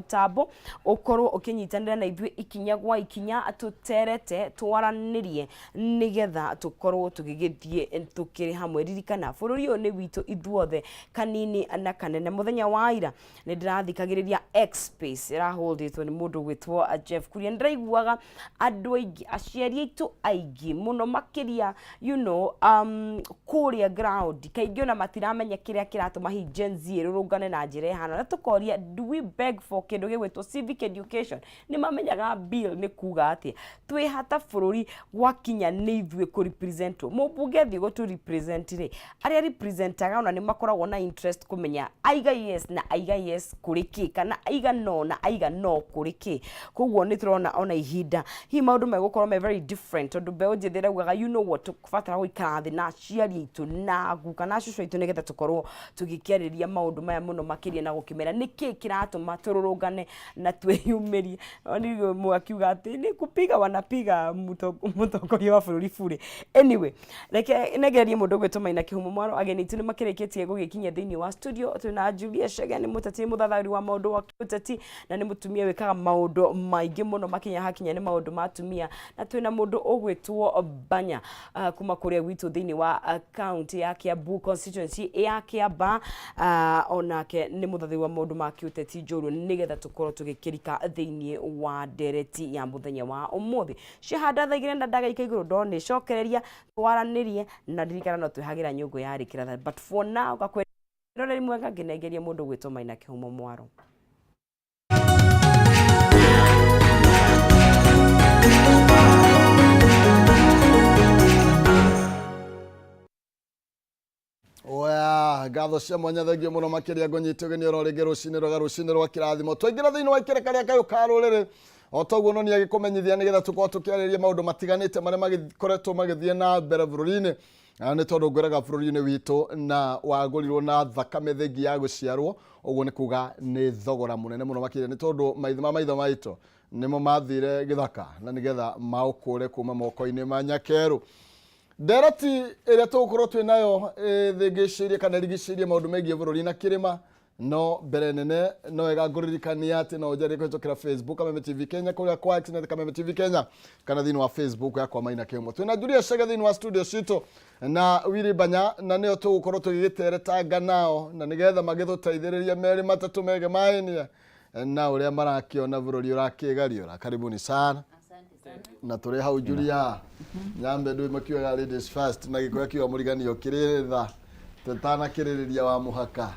mũtambo ũkorwo ũkĩnyitanĩra na ithuĩ ikinya gwa ikinya, tũterete, twaranĩrie nĩgetha tũkorwo tũgĩgĩthiĩ tũkĩrĩ hamwe. Ririkana bũrũri ũyũ nĩ witũ ithuothe, kanini na kanene. Mũthenya wa ira nĩ ndĩrathikagĩrĩria X Space ĩraholdĩtwo nĩ mũndũ ũgwĩtwo Jeff Kuria. Nĩ ndĩraiguaga andũ aingĩ, aciari aitũ aingĩ mũno makĩria kũrĩa ground kaingĩ ona matiramenya kĩrĩa kĩratũma hihi Gen Z ĩrũrũngane na njĩra ĩhana. Na tũkoria, do we beg for kĩndũ gĩgwĩtwo civic education? Nĩ mamenyaga bill nĩ kuga atĩa? Twĩ ha ta bũrũri gwakinya nĩ ithuĩ kũ represent wo? Mũmbunge athiĩ gũtũ represent rĩ, arĩa representaga ona nĩ makoragwo na interest kũmenya aiga yes na aiga yes kũrĩ kĩ, kana aiga no na aiga no kũrĩ kĩ. Koguo nĩ tũrona ona ihinda hihi maũndũ megũkorwo me very different, tondũ mbeũ njĩthĩ ĩraugaga, you know what, tũbatara gũikara thĩ na aciari aitũ na guka na cũcũ aitũ nĩgetha tũkorwo tũgĩkĩarĩrĩria maũndũ maya mũno makĩria na gũkĩmera nĩkĩ kĩratũma tũrũrũngane na twĩyumĩrie. Nĩ ũmwe akiuga atĩ nĩ kupiga wanapiga mũtongoria wa bũrũri bure. Anyway, reke nengererie mũndũ ũgwĩtwo Maina Kĩhumo Mwaro. Ageni aitũ nĩ makĩrĩkĩtie gũgĩkinyia thĩinĩ wa studio. Twĩna Julia Chege, nĩ mũteti, mũthathaũri wa maũndũ wa kĩũteti na nĩ mũtumia wĩkaga maũndũ maingĩ mũno makinya hakinya nĩ maũndũ ma atumia, na twĩna mũndũ ũgwĩtwo Banya kuma kũrĩa gwitũ thĩinĩ wa county ya Kiambu, constituency ya Kiambaa, onake nĩ mũthathaũri wa maũndũ ma kĩũteti njorua, nĩgetha tũkorwo tũgĩkĩrika thĩinĩ wa ndereti ya mũthenya wa ũmũthĩ. Ciahanda thaa 2 na ndagĩka igũrũ ndonĩcokereria twaranĩrie, na ndirikana no twĩhagĩra nyũngũ ya rĩkĩra, but for now gakwĩroreri mwega ngĩnengeria mũndũ gwĩtwo Maina Kĩhumo Mwaro. Oya, ngatho cia mwanya, thengio mũno makĩria. Ngũnyite ũgeni oro rĩngĩ rũcinĩ rwega, rũcinĩ rwa kĩrathimo. Twaingĩra thĩinĩ wa ikereka rĩa kayũ ka rũrĩrĩ o toguo no nĩ agĩkũmenyithia nĩgetha tũkorwo tũkĩarĩrĩria maũndũ matiganĩte marĩa magĩkoretwo magĩthiĩ na mbere bũrũri-inĩ. Na nĩ tondũ ngwĩraga bũrũri-inĩ witũ na wagũrirwo na thakame thengi ya gũciarwo, ũguo nĩ kuga nĩ thogora mũnene mũno makĩria, nĩ tondũ maitho ma maitho maitũ nĩmo mathire gĩthaka na nĩgetha maũkũre kuma moko-inĩ ma nyakerũ. Ndereti ĩrĩa tũgũkorwo twĩ nayo ĩthĩngĩcĩirie kana ĩrigicĩirie maũndũ megiĩ bũrũri na kĩrĩma, no mbere nene no wega ngũririkania atĩ no ũnjarĩrie kũhĩtũkĩra Facebook Kameme TV Kenya, kũrĩa kwa X na Kameme TV Kenya, kana thĩinĩ wa Facebook yakwa Maina Kĩhumo. Twĩna Julia Chege thĩinĩ wa studio citũ na Willy Banya, na nĩo tũgũkorwo tũgĩgĩteretanga nao na nĩgetha magĩtũteithĩrĩrie merĩ matatũ megemainie na ũrĩa marakĩona bũrũri ũrakĩgariũra. Karibuni sana na tũrĩ hau. Julia, nyambe ndũ makiugaga ladies first, na gĩkũyũ akiuga mũriganio kĩrĩtha tũtanakĩrĩrĩria wa mũhaka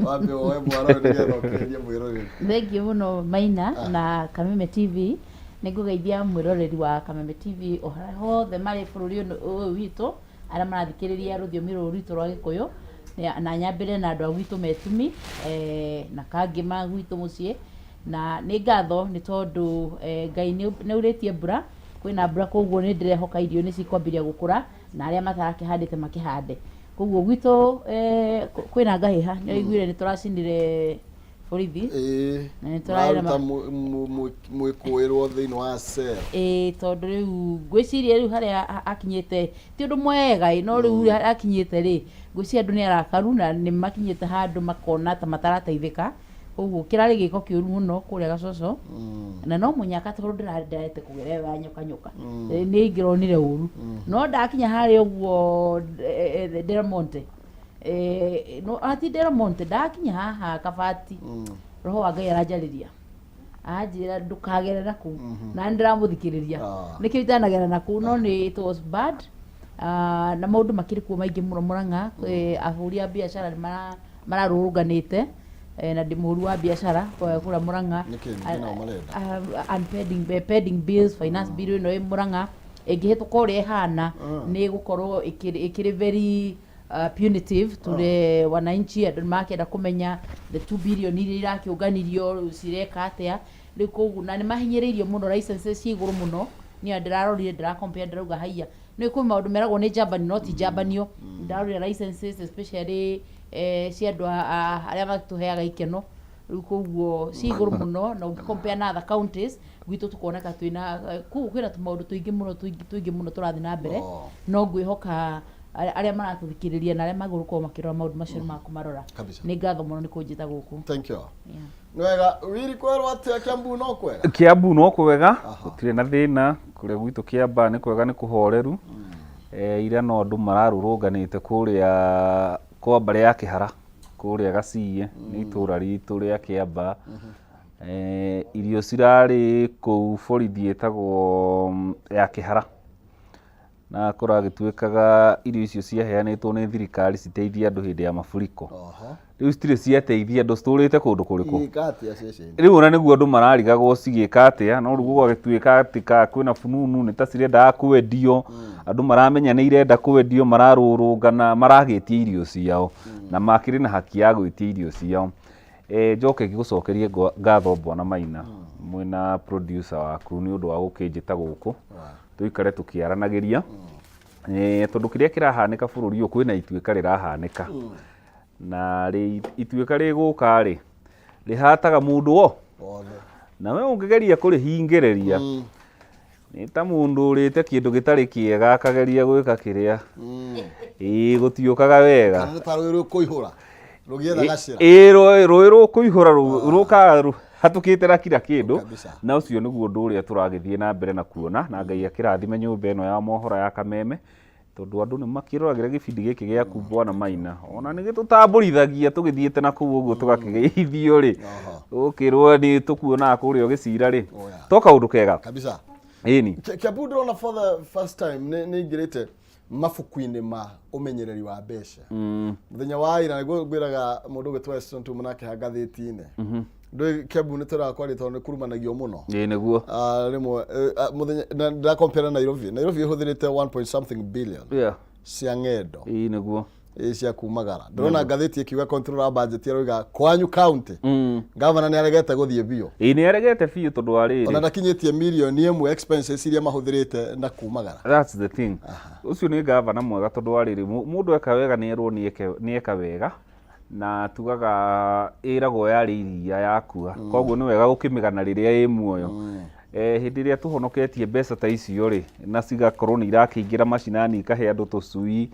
wambe woe mwaro ũyũ nĩgetha ũkĩrĩrie mwĩroreri. Thengiũ mũno Maina na Kameme TV. Nĩ ngũgeithia mwĩroreri wa Kameme TV o harĩa hothe marĩ bũrũri ũyũ witũ, arĩa marathikĩrĩria rũthiomi rũrũ rwitũ rwa Gĩkũyũ, na nyambĩrĩre na andũ a gwitũ Metumi na Kangĩma gwitũ mũciĩ. Na nĩ ngatho nĩ tondũ Ngai nĩ aurĩtie mbura, kwĩna mbura, koguo nĩ ndĩrehoka irio nĩ cikwambĩrĩria gũkũra na arĩa matarakĩhandĩte makĩhande. Koguo gwitũ kwĩna ngahĩha, nĩ ũiguire nĩ tũracinire borithi. Na nĩ tũrarĩ na mararuta mwĩkũĩrwo thĩinĩ wa cell. Ĩĩ, tondũ rĩu ngwĩciria rĩu harĩa akinyĩte ti ũndũ mwega ĩ, no rĩu harĩa akinyĩte rĩ, ngwĩciria andũ nĩ arakaru na nĩ makinyĩte handũ makona ta matarateithĩka. Koguo kĩrarĩ gĩko kĩũru mũno kũrĩa Gacoco, na no mũnyaka tondũ ndĩrarĩ ndarete kũgera ĩyo ya nyoka nyoka. Nĩ ingĩronire ũru, no ndakinya harĩa ũguo Del Monte, no ti Del Monte, ndakinya haha Kabati, roho wa Ngai aranjarĩria, anjĩra ndũkagerera kũu, na nĩ ndĩramũthikĩrĩria. Nĩkĩo itanagera na kũu, no nĩ it was bad. Ah, na maũndũ makĩrĩ kuo maingĩ mũno Mũrang'a. Ahũri a biacara nĩ mararũrũnganĩte, na ndĩ mũhũri wa biacara kũrĩa Mũrang'a. Nĩkĩ ningĩ nao marenda? Pending bills, finance bill ĩno ĩ Mũrang'a ĩngĩhĩtũka ũrĩa ĩhana, nĩ ĩgũkorwo ĩkĩrĩ very punitive to the wananchi. Andũ nĩ marakĩenda kũmenya the 2 billion iria irakĩũnganirio rĩu cireka atĩa rĩu. Koguo na nĩ mahinyĩrĩirio mũno, licenses ciĩ igũrũ mũno. Niĩ ndĩrarorire, ndĩra compare, ndĩrauga haiya, nĩ kwĩ maũndũ meragwo nĩ njambanio no ti njambanio. Ndarorire licenses especially cia andũ arĩa matũheaga ikeno rĩu, koguo ciĩ igũrũ mũno, na ũngĩ compare na other counties gwitũ tũkoneka twĩna koguo kwĩna tũmaũndũ tũingĩ mũno, tũingĩ tũingĩ mũno tũrathiĩ na mbere. No ngwĩhoka Arĩa maratũthikĩrĩria na arĩa magĩrĩirwo gũkorwo makĩrora maũndũ macio nĩ makũmarora. Kabisa. Nĩ ngatho mũno nĩ kũnjĩta gũkũ. Thank you. Yeah. Nĩ wega wiri kwerwo atĩa Kiambu no kwega? Kiambu no kwega, gũtirĩ na thĩna. Kũrĩa gwitũ Kĩambaa nĩ kwega, nĩ kũhoreru. Ira no andũ mararũrũnganĩte kũrĩa kwa mbarĩ ya Kĩhara, kũrĩa Gaciĩ, nĩ itũra ritũ rĩa Kĩambaa. Irio cirarĩ kũu borithi ĩtagwo ya Kĩhara. Na kũragĩtuĩkaga irio icio ciaheanĩtwo nĩ thirikari citeithie andũ hĩndĩ ya mafuriko. Rĩu citirĩ ciateithia andũ, citũrĩte kũndũ kũrĩkũ? Igĩka atĩa ceceni? Rĩu ona nĩguo andũ mararigagwo cigĩka atĩa, no rĩu gũgagĩtuĩka atĩ ka kwĩna fununu nĩ ta cirendaga kwendio, andũ maramenya nĩ irenda kwendio, mararũrũngana, maragĩtia irio ciao, na makĩrĩ na haki ya gwĩtia irio ciao. Njoke ngĩgũcokerie ngatho Bwana Maina, mwĩna producer waku nĩ ũndũ wa gũkĩnjĩta gũkũ, tũikare tũkĩaranagĩria. Tondũ kĩrĩa kĩrahanĩka bũrũri ũyũ kwĩna ituĩka rĩrahanĩka. Na ituĩka rĩgũka rĩ, rĩhataga mũndũ wo. Wothe. Na we ũngĩgeria kũrĩhingĩrĩria, nĩ ta mũndũ ũrĩte kĩndũ gĩtarĩ kĩega akageria gwĩka kĩrĩa. Ĩĩ gũtiũkaga wega. Kana nĩ ta rũĩ rũkũihũra rũgĩetha gacĩra. Ĩĩ rũĩ rũkũihũra rũkaga rũhatũkĩte na kira kĩndũ. Kabisa. Na ũcio nĩguo ũndũ ũrĩa tũragĩthiĩ na mbere na kuona, na Ngai akĩrathime nyũmba ĩno ya mohoro ya Kameme, tondũ andũ nĩ makĩroragĩra gĩbindi gĩkĩ gĩaku Bwana Maina, ona nĩ gĩtũtambũrithagia tũgĩthiĩte na kũu ũguo tũgakĩgeithio rĩ, ũkĩrwo nĩ tũkuonaga kũrĩa ũgĩcira rĩ, to kaũndũ kega. Kabisa. Ĩni. Kiambu ndĩrona for the first time nĩ ingĩrĩte mabuku-inĩ ma ũmenyereri wa mbeca. Mũthenya wa ira nĩguo ngwĩraga mũndũ ũgwĩtwo Weston Tumu nake ha ngathĩti-inĩ. Ndũĩ Kiambu nĩ tũraga kwaria tondũ nĩ kurumanagio mũno. Ĩĩ nĩguo. Rĩmwe mũthenya na ndĩrakompera Nairobi. Nairobi ĩhũthĩrĩte 1 point something billion cia ng'endo. Ĩĩ nĩguo. Ĩ cia kumagara. Ndĩrona ngathĩti ĩkiuga controller wa budget aroiga kwanyu county gavana nĩ aregete gũthiĩ biũ. Ĩĩ nĩ aregete biũ tondũ wa rĩrĩ. Ona ndakinyĩtie mirioni ĩmwe expenses iria mahũthĩrĩte na kumagara. That's the thing. Ũcio nĩ gavana mwega tondũ wa rĩrĩ, mũndũ eka wega nĩ erwo nĩ eka wega, na tugaga ĩragwo yarĩ iria yakua. Koguo nĩ wega gũkĩmĩgana rĩrĩa ĩ muoyo. Hĩndĩ ĩrĩa tũhonoketie mbeca ta icio rĩ, na cigakorwo nĩ irakĩingĩra macinani ikahe andũ tũcui,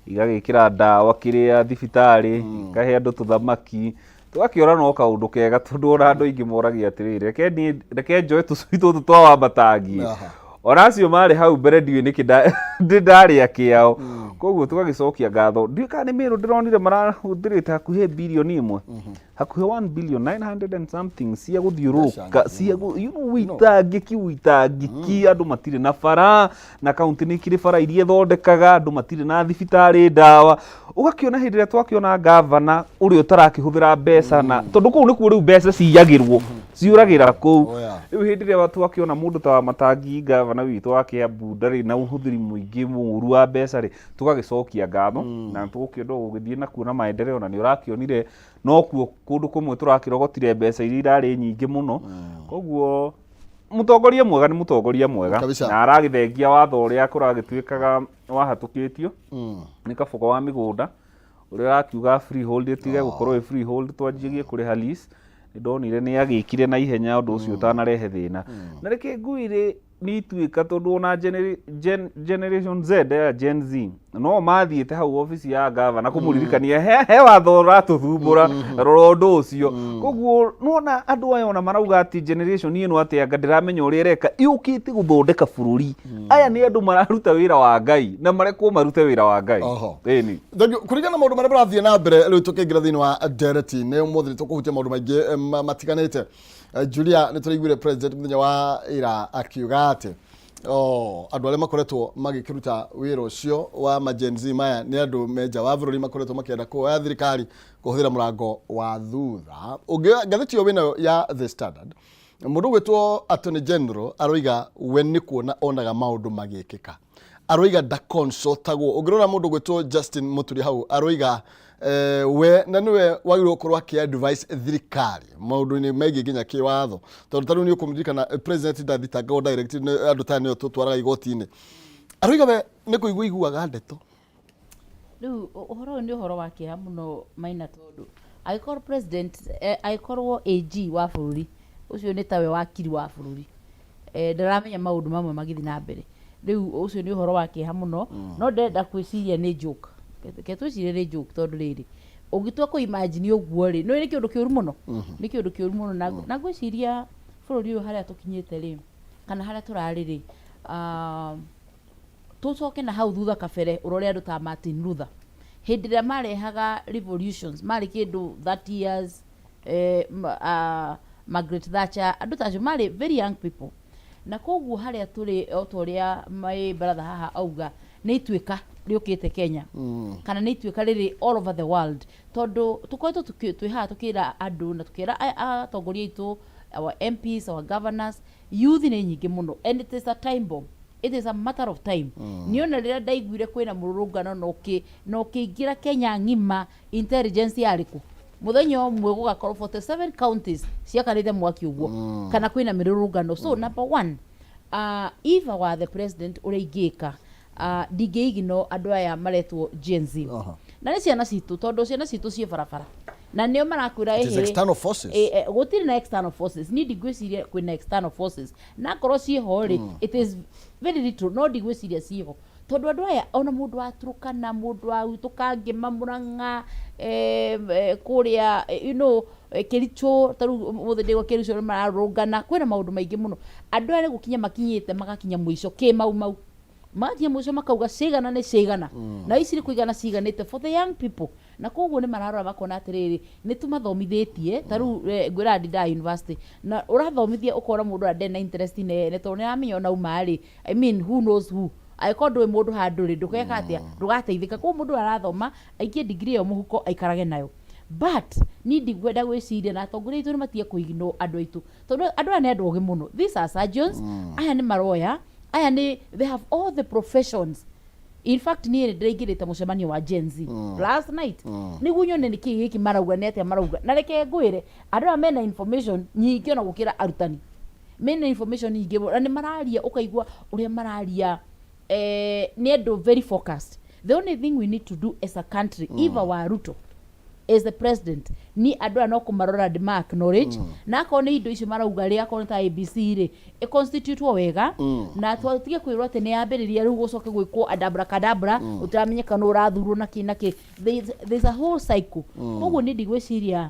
igagĩkĩra ndawa kĩrĩa thibitarĩ, ikahe andũ tũthamaki, tũgakĩona no kaũndũ kega tondũ ona andũ aingĩ moragia atĩrĩrĩ, reke niĩ, reke njoe tũcui tũtũ twa Wamatangi. Ona acio marĩ hau mbere ndiũĩ nĩkĩ ndarĩa kĩao. Koguo tũgagĩcokia ngatho. Ndiũĩ kana nĩ Meru ndĩronire marahũthĩrĩte hakuhĩ birioni ĩmwe. Hakuhĩ 1 billion 900 and something cia gũthiũrũrũka, cia you know, wĩitangĩki, wĩitangĩki, andũ matirĩ na bara, na kaunti nĩ ikĩrĩ bara iria ĩthondekaga, andũ matirĩ na thibitarĩ ndawa. Ũgakĩona hĩndĩ ĩrĩa twakĩona gavana ũrĩa ũtarakĩhũthĩra mbeca na tondũ kũu nĩkuo rĩu mbeca ciyagĩrwo, ciũragĩra kũu. Rĩu hĩndĩ ĩrĩa twakĩona mũndũ ta Wamatangi gavana witũ wa Kiambu ndarĩ na ũhũthĩri mũingĩ mũru wa mbeca rĩ, tũgagĩcokia ngatho na tũgũkĩenda gũgĩthiĩ na kuona maendeleo, na nĩ ũrakĩonire nokuo kũndũ kũmwe tũrakĩrogotire mbeca iria irarĩ nyingĩ mũno. Koguo mũtongoria mwega nĩ mũtongoria mwega. Kabisa. Na aragĩthengia watho ũrĩa kũragĩtuĩkaga wahatũkĩtio nĩ kabogo wa mĩgũnda ũrĩa ũrakiuga freehold ĩtige gũkorwo ĩ freehold, twanjigie kũrĩha lease. Nĩ ndonire nĩ agĩkire na ihenya ũndũ ũcio ũtanarehe thĩna. Na reke ngwĩre nĩ ituĩka tondũ ona Generation Z ya Gen Z no mathiĩte hau obici ya gavana kũmũririkania he watho ũratũthumbũra, rora ũndũ ũcio. Koguo nĩwona andũ aya ona marauga atĩ generation ĩno atĩ anga ndĩramenya ũrĩa ĩreka, yũkĩte gũthondeka bũrũri. Aya nĩ andũ mararuta wĩra wa Ngai na marekwo marute wĩra wa Ngai. Ĩni. Thank you. Kũringana na maũndũ marĩa marathiĩ na mbere rĩu tũkĩingĩra thĩinĩ wa ndereti nĩ ũmũthĩ nĩ tũkũhutia maũndũ maingĩ matiganĩte. Julia, nĩ tũraiguire president mũthenya wa ira akiuga atĩ andũ arĩa makoretwo magĩkĩruta wĩra ũcio wa ma Gen Z maya nĩ andũ me nja wa bũrũri makoretwo makĩenda kuoya thirikari kũhũthĩra mũrango wa thutha. Ũngĩ ngathĩti ĩyo wĩnayo ya The Standard, mũndũ ũgwĩtwo Attorney General aroiga we nĩ kuona onaga maũndũ magĩkĩka. Aroiga ndaconsultagwo. Ũngĩrora mũndũ ũgwĩtwo Justin Muturi hau aroiga we na nĩwe wagĩrĩirwo gũkorwo akĩ-advise thirikari maũndũ-inĩ megiĩ nginya kĩwatho, tondũ ta rĩu nĩ ũkũririkana president ndathitangagwo direct nĩ andũ ta nĩo tũtwaraga igoti-inĩ. Aroiga we nĩ kũigua iguaga ndeto. Rĩu ũhoro ũyũ nĩ ũhoro wa kĩeha mũno Maina, tondũ angĩkorwo president, angĩkorwo AG wa bũrũri ũcio nĩ tawe wakiri wa bũrũri, ndaramenya maũndũ mamwe magĩthiĩ na mbere. Rĩu ũcio nĩ ũhoro wa kĩeha mũno, no ndĩrenda kwĩciria nĩ joke. Reke twĩcirie nĩ joke tondũ rĩrĩ, ũngĩtua kũ imagine ũguo rĩ, nĩũĩ nĩ kĩũndũ kĩũru mũno, nĩ kĩũndũ kĩũru mũno na na ngwĩciria bũrũri ũyũ harĩa tũkinyĩte rĩ, kana harĩa tũrarĩ rĩ, ah, tũcoke na hau thutha kabere ũrore andũ ta Martin Luther hĩndĩ ĩrĩa marehaga revolutions marĩ kĩndũ 30 years eh, ah, Margaret Thatcher andũ ta acio marĩ very young people na koguo harĩa tũrĩ o ta ũrĩa my brother haha auga nĩ ituĩka rĩũkĩte Kenya kana nĩ ituĩka rĩrĩ all over the world tondũ tũkoretwo twĩ haha tũkĩra andũ na tũkĩra atongoria aitũ, our MPs, our governors, youth nĩ nyingĩ mũno and it is a time bomb, it is a matter of time. Niĩ ona rĩrĩa ndaiguire kwĩna mũrũrũngano na ũkĩ na ũkĩingĩra Kenya ng'ima, intelligence yarĩ kũ? Mũthenya ũmwe gũgakorwo 47 counties ciakanĩte mwaki ũguo kana kwĩna mĩrũrũngano. So number one, if I were the president, ũrĩa ingĩka, ndingĩ ignore andũ aya maretwo Gen Z. Na nĩ ciana citũ, tondũ ciana citũ ciĩ barabara na nĩo marakwĩra. It is ĩhĩ, external forces. Gũtirĩ na external forces. Niĩ ndigwĩciria kwĩna external forces, na akorwo ciĩho rĩ, it is very little, no ndigwĩciria ciĩho tondũ andũ aya ona mũndũ wa Turkana, mũndũ wa gwitũ Kangĩma, Mũrang'a, kũrĩa Kericho, ta rĩu ũmũthĩ ndĩgwa Kericho nĩ mararũrũngana. Kwĩna maũndũ maingĩ mũno. Andũ aya nĩ gũkinya makinyĩte, magakinya mũico kĩ mau mau, magakinya mũico makauga cigana nĩ cigana na ici nĩ kũigana ciganĩte for the young people, na koguo nĩ mararora makona atĩrĩrĩ, nĩ tũmathomithĩtie. Ta rĩu ngwĩraga ndindaga university na ũrathomithia ũkona mũndũ ũrĩa ndarĩ na interest nene tondũ nĩ aramenya ona uma rĩ, I mean, who knows who, angĩkorwo ndũĩ mũndũ handũ rĩ, ndũgeka atĩa, ndũgateithĩka. Koguo mũndũ ũyũ arathoma aikie degree ĩyo mũhuko aikarage nayo, but niĩ ndikwenda gwĩciria na atongoria aitũ nĩ matige kũignore andũ aitũ tondũ andũ aya nĩ andũ ogĩ mũno. These are surgeons, aya nĩ maroya, aya nĩ, they have all the professions. In fact, niĩ nĩ ndĩraingĩrĩte mũcemanio wa Gen Z last night nĩguo nyone nĩ kĩĩ gĩkĩ marauga, nĩ atĩa marauga. Na reke ngwĩre, andũ aya mena information nyingĩ ona gũkĩra arutani, mena information nyingĩ mũno, na nĩ mararia ũkaigua ũrĩa mararia, nĩ andũ very focused. The only thing we need to do as a country, if our Ruto as the president, ni andũ aya no kũmarora ndĩma acknowledge, na akorwo nĩ indo icio marauga rĩ, akorwo nĩ ta ABC rĩ, ĩconstitutwo wega na twatige kwĩrwo atĩ nĩ yambĩrĩria rĩu gũcoke gwĩkwo adabra kadabra, ũtaramenyeka nũ ũrathurwo na kĩ na kĩ. There's a whole cycle. Koguo nĩ ndigwĩciria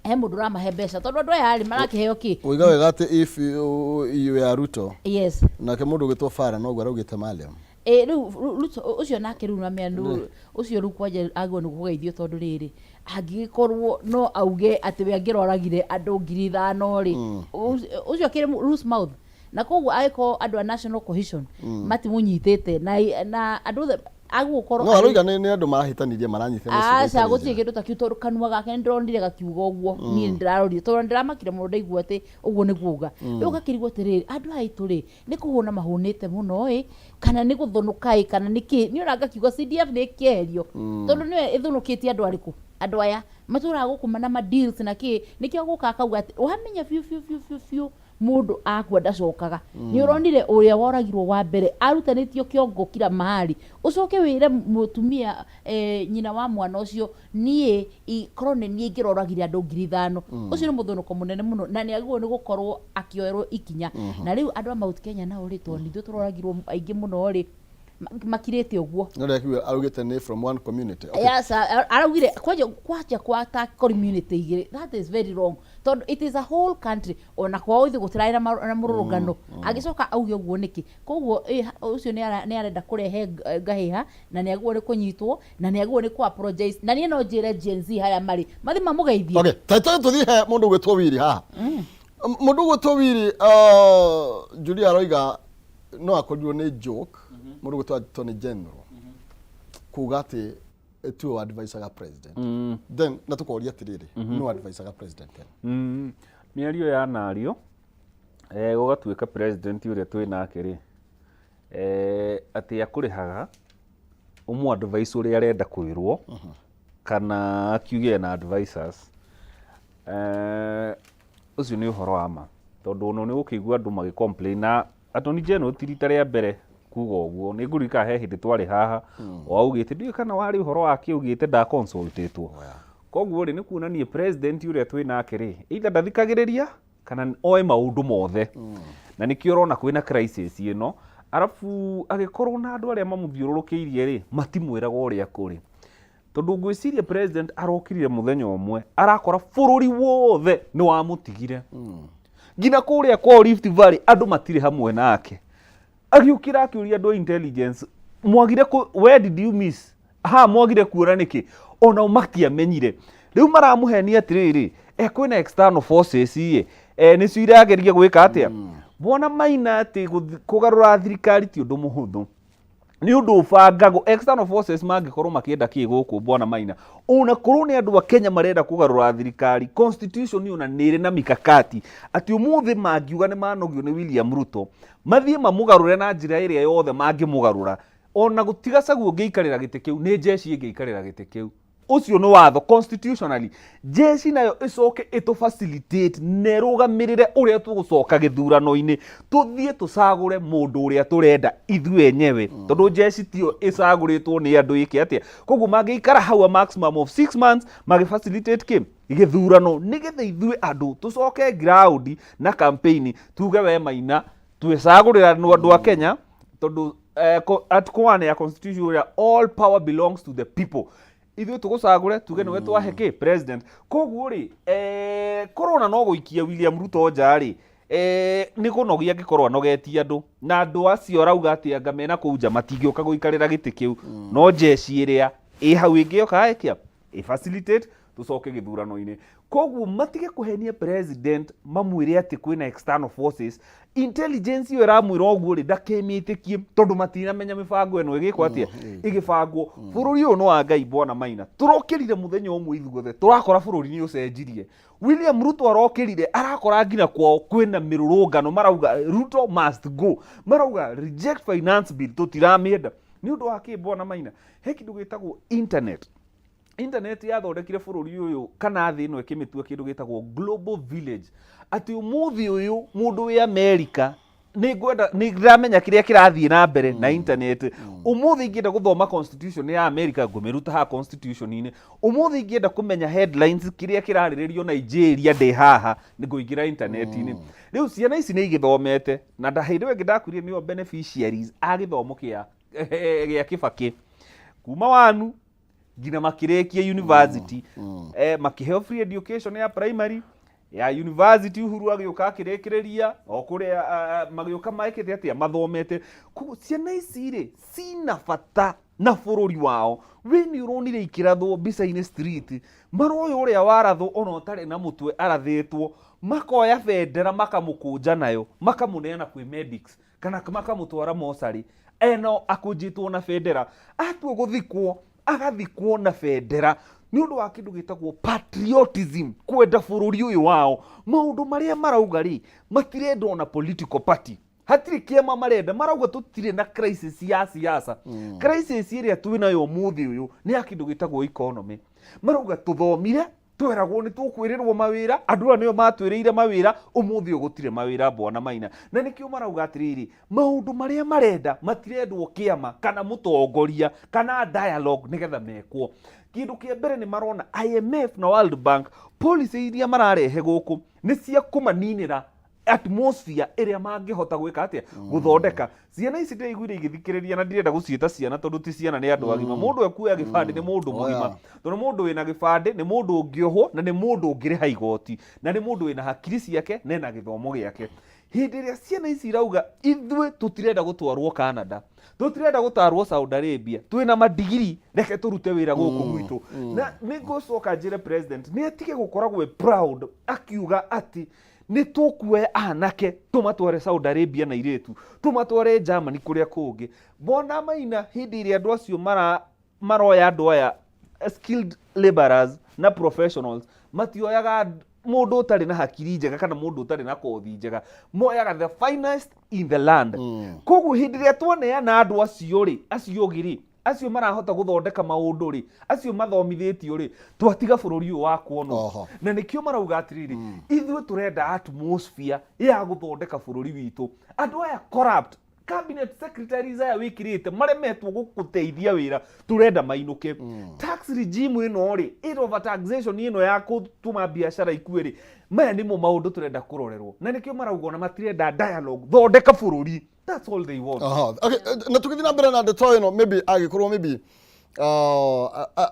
he mũndũ ũramahe mbeca tondũ andũ aya rĩ marakĩheo kĩ? Uiga wega atĩ if you are Ruto, Yes. nake mũndũ ũgĩtwo Fara noguo araugĩte Mariam. Ĩ rĩu Ruto ũcio nake rĩu namenya ũcio rĩu kwanja agĩrĩirwo nĩ kũgeithio tondũ rĩrĩ, angĩgĩkorwo no auge atĩ we angĩroragire andũ 5,000 rĩ, ũcio akĩrĩ loose mouth, na koguo angĩkorwo andũ a national cohesion matimũnyitĩte na andũ othe agũkorwo No aroiga nĩ andũ marahĩtanirie maranyitana. Aca, gũtirĩ kĩndũ ta kĩu tondũ kanua gake nĩ ndĩronire gakiuga ũguo. Niĩ nĩ ndĩrarorire tondũ nĩ ndĩramakire mũno ndaigua atĩ ũguo nĩguo auga. Rĩu ũgakĩrigwo atĩrĩrĩ, andũ aya aitũ rĩ, nĩ kũhũna mahũnĩte mũno ĩ, kana nĩ gũthũnũka ĩ, kana nĩ kĩ? Niĩ ona ngakiuga CDF nĩ ĩkĩeherio tondũ nĩyo ĩthũnũkĩtie andũ arĩkũ? Andũ aya matũraga gũkũ na ma deals na kĩ, nĩkĩo gũka akauga atĩ wamenya biũ biũ biũ biũ biũ mũndũ akua ndacokaga. Nĩ ũronire ũrĩa woragirwo wa mbere arutanĩtio kĩongo kila mahali, ũcoke wĩre mũtumia, nyina wa mwana ũcio, niĩ korwo nĩ niĩ ingĩroragire andũ 5,000. Ũcio nĩ mũthũnũko mũnene mũno na nĩ agĩrĩirwo nĩ gũkorwo akĩoerwo ikinya. Na rĩu andũ a Mount Kenya nao rĩ, tondũ nithuĩ tũroragirwo aingĩ mũno rĩ, makirĩte ũguo. No rĩa kiuga araugĩte nĩ from one community. Okay. Yes, araugire kwanja kwa ta community igĩrĩ. That is very wrong tondũ it is a whole country. Ona kwao ithuĩ gũtirarĩ na mũrũrũngano, agĩcoka auge ũguo nĩkĩ? Koguo ũcio nĩ arenda kũrehe ngahĩha na nĩ agĩrĩirwo nĩ kũnyitwo na nĩ agĩrĩirwo nĩ kũ apologize. Na niĩ no njĩre Gen Z harĩa marĩ mathi mamũgeithie. Okay, taita tũthiĩ he mũndũ ũgwĩtwo Wili haha. Mũndũ ũgwĩtwo Wili, Julia aroiga no akorirwo nĩ joke mũndũ ũgwĩtwo Attorney General kuga atĩ tiwe advisaga president. Then na tũkoria atĩrĩrĩ, no advisaga president then? Mĩario yanario gũgatuĩka president ũrĩa twĩ nake rĩ, atĩ akũrĩhaga ũmũ advice ũrĩa arenda kwĩrwo kana akiuge na advisors. Ũcio nĩ ũhoro wa ma tondũ ono nĩ ũgũkĩigua andũ magĩ complain na Attorney General ti rita rĩa mbere kuga ũguo. Nĩ ngũririkana he hĩndĩ twarĩ haha o augĩte, ndiũĩ kana warĩ ũhoro wake, augĩte ndaconsultĩtwo. Koguo rĩ, nĩ kuonania president ũrĩa twĩ nake rĩ, either ndathikagĩrĩria kana oe maũndũ mothe, na nĩkĩo ũrona kwĩna crisis ĩno. Arabu agĩkorwo na andũ arĩa mamũthiũrũrũkĩirie rĩ, matimwĩraga ũrĩa kũrĩ. Tondũ ngwĩciria president arokirire mũthenya ũmwe, arakora bũrũri wothe nĩ wamũtigire. Nginya kũrĩa kwao Rift Valley andũ matirĩ hamwe nake. Agĩũkĩra akĩũria andũ a intelligence, mwagire kũ, where did you miss? Ha mwagire kuona nĩkĩ? Onao matiamenyire. Rĩu maramũhenia atĩrĩrĩ, e kwĩna external forces ĩ, e, nĩcio irageria gwĩka atĩa? Bwana Maina atĩ kũgarũra thirikari ti ũndũ mũhũthũ. Nĩ ũndũ ũbangagwo. External forces mangĩkorwo makĩenda kĩ gũkũ Bwana Maina? Ona korwo nĩ andũ a Kenya marenda kũgarũra thirikari, constitution ona nĩ ĩrĩ na mikakati atĩ ũmũthĩ mangiuga nĩ manogio nĩ William Ruto, mathiĩ mamũgarũre na njĩra ĩrĩa yothe mangĩmũgarũra. Ona gũtiga Gachagua ũngĩikarĩra gĩtĩ kĩu, nĩ jeshi ĩngĩikarĩra gĩtĩ kĩu. Ũcio nĩ watho constitutionally. Jeshi nayo ĩcoke ĩtũ facilitate na ĩrũgamĩrĩre ũrĩa tũgũcoka gĩthurano-inĩ, tũthiĩ tũcagũre mũndũ ũrĩa tũrenda ithuĩ enyewe, tondũ jeshi tiyo ĩcagũrĩtwo nĩ andũ ĩke atĩa. Koguo mangĩikara hau a maximum of 6 months magĩ facilitate kĩ gĩthurano, nĩgetha ithuĩ andũ tũcoke ground na campaign tuge we Maina twĩcagũrĩra nĩ andũ a Kenya, tondũ article 1 ya constitution ũrĩa all power belongs to the people, ithuĩ tũgũcagũre tuge nĩwe twahe kĩ president. Koguo rĩ, korwo ona no gũikia William Ruto nja rĩ, nĩ kũnogia angĩkorwo anogetie andũ, na andũ acio arauga atĩ anga mena kũu nja matingĩũka gũikarĩra gĩtĩ kĩu, no jeshi ĩrĩa ĩ hau ĩngĩoka ĩkĩa ĩ facilitate tũcoke gĩthurano-inĩ. Koguo matige kũhenia president mamwĩre atĩ kwĩna external forces. Intelligence ĩyo ĩramwĩra ũguo rĩ, ndakĩmĩtĩkie, tondũ matinamenya mĩbango ĩno ĩgĩkwo atĩa, ĩgĩbangwo. Bũrũri ũyũ nĩ wa Ngai, Bwana Maina. Tũrokĩrire mũthenya ũmwe ithuothe tũrakora bũrũri nĩ ũcenjirie. William Ruto arokĩrire arakora nginya kwao kwĩna mĩrũrũngano, marauga Ruto must go, marauga reject finance bill, tũtiramĩenda. Nĩ ũndũ wa kĩ, Bwana Maina? He kĩndũ gĩtagwo internet. Internet yathondekire bũrũri ũyũ kana thĩ ĩno ĩkĩmĩtua kĩndũ gĩtagwo global village, atĩ ũmũthĩ ũyũ mũndũ wĩ America nĩ ngwenda nĩ ndĩramenya kĩrĩa kĩrathiĩ na mbere na internet. Ũmũthĩ ingĩenda gũthoma constitution ya America, ngũmĩruta haha constitution-inĩ. Ũmũthĩ ingĩenda kũmenya headlines kĩrĩa kĩrarĩrĩrio Nigeria ndĩ haha, nĩ ngũingĩra internet-inĩ. Rĩu ciana ici nĩ igĩthomete, na hĩndĩ ĩyo ĩngĩ ndakwĩrire nĩo beneficiaries a gĩthomo gĩa Kĩbakĩ kuma wanu nginya makĩrĩkia university, makĩheo free education ya primary, ya university. Uhuru agĩũka akĩrĩkĩrĩria o kũrĩa, magĩũka mekĩte atĩa, mathomete. Koguo ciana ici rĩ, cina bata na bũrũri wao. We nĩ ũronire ikĩrathwo mbica-inĩ street, maroya ũrĩa warathwo ona ũtarĩ na mũtwe, arathĩtwo, makoya bendera makamũkũnja nayo, makamũneana kwĩ medics kana makamũtwara mocarĩ eno akũnjĩtwo na bendera, atua gũthikwo agathikwo na bendera, nĩ ũndũ wa kĩndũ gĩtagwo patriotism, kwenda bũrũri ũyũ wao. Maũndũ marĩa marauga rĩ, matirenda ona political party, hatirĩ kĩama marenda. Marauga tũtirĩ na crisis ya siasa, crisis ĩrĩa twĩ nayo ũmũthĩ ũyũ nĩ ya kĩndũ gĩtagwo economy. Marauga tũthomire, tweragwo nĩ tũkwĩrĩrwo mawĩra, andũ aya nĩo matwĩrĩire mawĩra, ũmũthĩ ũyũ gũtirĩ mawĩra, Bwana Maina. Na nĩkĩo marauga atĩrĩrĩ, maũndũ marĩa marenda, matirendwo kĩama kana mũtongoria kana dialogue nĩgetha mekwo. Kĩndũ kĩa mbere nĩ marona IMF na World Bank policy iria mararehe gũkũ nĩ cia kũmaninĩra atmosphere ĩrĩa mangĩhota gwĩka atĩa, gũthondeka. Ciana ici ndĩraiguire igĩthikĩrĩria, na ndirenda gũciĩta ciana tondũ ti ciana, nĩ andũ agima. Mũndũ ekuoya gĩbandĩ nĩ mũndũ mũgima, tondũ mũndũ wĩna gĩbandĩ nĩ mũndũ ũngĩohwo na nĩ mũndũ ũngĩrĩha igoti na nĩ mũndũ wĩna hakiri ciake na ena gĩthomo gĩake. Hĩndĩ ĩrĩa ciana ici irauga ithuĩ tũtirenda gũtwarwo Canada, tũtirenda gũtarwo Saudi Arabia, twĩna madigiri, reke tũrute wĩra gũkũ gwitũ. Na nĩ ngũcoka njĩre president nĩ atige gũkoragwo e proud akiuga atĩ nĩ tũkuoya anake tũmatware Saudi Arabia na irĩtu tũmatware Germany kũrĩa kũngĩ. Bwana Maina, hĩndĩ ĩrĩa andũ acio maroya andũ aya skilled laborers na professionals, matioyaga mũndũ ũtarĩ na hakiri njega kana mũndũ ũtarĩ na kothi njega, moyaga the finest in the land. Koguo hĩndĩ ĩrĩa twaneana andũ acio rĩ, acio ũgĩ rĩ, acio marahota gũthondeka maũndũ rĩ, acio mathomithĩtio rĩ, twatiga bũrũri ũyũ wa kuonwo. Na nĩkĩo marauga atĩrĩrĩ, ithuĩ tũrenda atmosphere ya gũthondeka bũrũri witũ. Andũ aya corrupt Cabinet secretaries aya wĩkĩrĩte maremetwo gũkũteithia wĩra, tũrenda mainũke. Tax regime ĩno rĩ, ĩno over taxation ĩno ya gũtũma biacara ikue rĩ, maya nĩmo maũndũ tũrenda kũrorerwo, na nĩkĩo marauga ona matirenda dialogue. Thondeka bũrũri, that's all they want. Aha. Okay, na tũgĩthiĩ na mbere na ndeto ĩno, maybe angĩkorwo maybe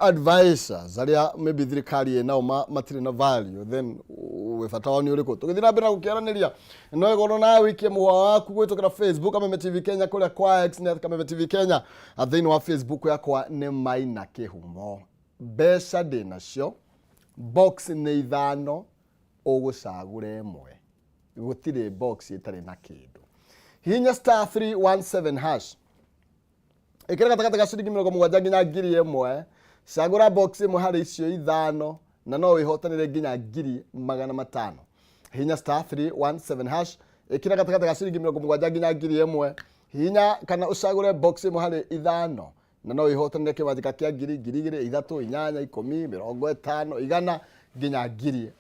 advisors arĩa maybe thirikari ĩnao matirĩ na value, then wĩ bata wao nĩ ũrĩkũ? Tũgĩthiĩ na mbere na gũkĩaranĩria, no ĩgoro nawe wĩikie mũhwa waku gwĩtũkĩra Facebook Kameme TV Kenya, kũrĩa kwa X nĩ Kameme TV Kenya. Thĩinĩ wa Facebook yakwa nĩ Maina Kĩhumo. Mbeca ndĩ nacio, box nĩ ithano, ũgũcagũra ĩmwe, gũtirĩ box ĩtarĩ na kĩndũ. Hihinya *317#, ĩkĩra gatagatĩ ga ciringi 70 nginya 1000, cagũra box ĩmwe harĩ icio ithano na no wĩhotanĩre nginya 500,000. Hihinya *317#, ĩkĩra gatagatĩ ga ciringi 70 nginya 1000, hihinya kana ũcagũre box ĩmwe harĩ ithano na no wĩhotanĩre kĩmanjĩka kĩa ngiri, 2000, 3, 8, 10, 50, 100 nginya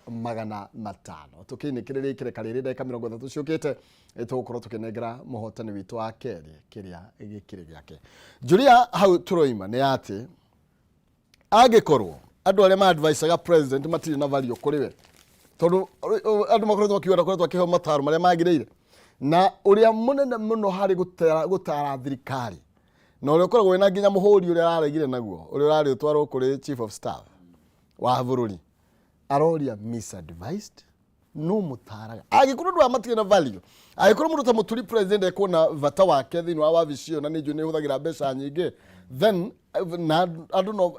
500,000. Tũkĩinĩkĩrĩria ikereka rĩrĩ, ndagĩka 30 ciũkĩte tũgũkorwo tũkĩnengera mũhotani witũ wa kerĩ kĩrĩa gĩkĩrĩ gĩake. Julia, hau tũroima nĩ atĩ angĩkorwo andũ arĩa ma-advisaga president matirĩ na value kũrĩ we, tondũ andũ makoretwo makiuga ndakoretwo akĩheo mataro marĩa magĩrĩire, na ũrĩa mũnene mũno harĩ gũtara thirikari na ũrĩa ũkoragwo wĩna nginya mũhũri ũrĩa araregire naguo, ũrĩa ũrarĩ ũtwarwo kũrĩ chief of staff wa bũrũri, aroria misadvised no mũtaraga. Angĩkorwo andũ aya matirĩ na value, angĩkorwo mũndũ ta Mũturi president ekuona bata wake thĩinĩ wa wabici ĩyo, na nĩ njũĩ nĩ ĩhũthagĩra mbeca nyingĩ, then na andũ no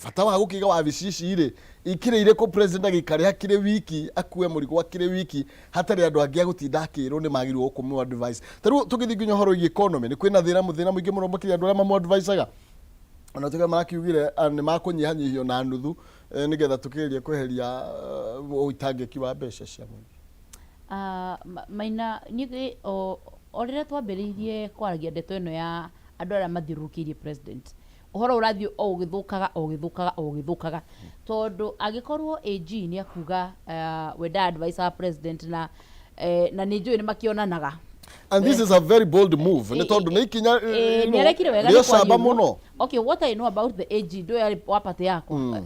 bata wa gũkĩiga wabici ici rĩ, ikĩrĩ irĩkũ? President agĩikare akĩrĩ wiki, akue mũrigo akĩrĩ wiki, hatarĩ andũ angĩ agũtinda akĩrwo nĩ magĩrĩirwo kũmũ advice. Ta rĩu tũgĩthiĩ nginya ũhoro wĩgiĩ economy, nĩ kwĩna thĩna thĩna mũingĩ mũno makĩria andũ arĩa mamũ advisaga, ona tuge marakiugire nĩ makũnyihanyihio na nuthu, nĩgetha tũkĩgerie kweheria ũitangĩki wa mbeca cia mũingĩ. Maina, niĩ o rĩrĩa twambĩrĩirie kwaragia ndeto ĩno ya andũ arĩa mathiũrũrũkĩirie president, ũhoro ũrathiĩ o ũgĩthũkaga, o ũgĩthũkaga, o ũgĩthũkaga, tondũ angĩkorwo AG nĩ akuga we nda advice president na nĩ njũĩ nĩ makĩonanaga. And this is a very bold move, nĩ tondũ nĩ ikinya nĩ arekire wega rĩa nĩ kwaria ũcamba ũguo. Mũno. Okay, what I know about the AG, ndũĩ arĩ wa party yakwa.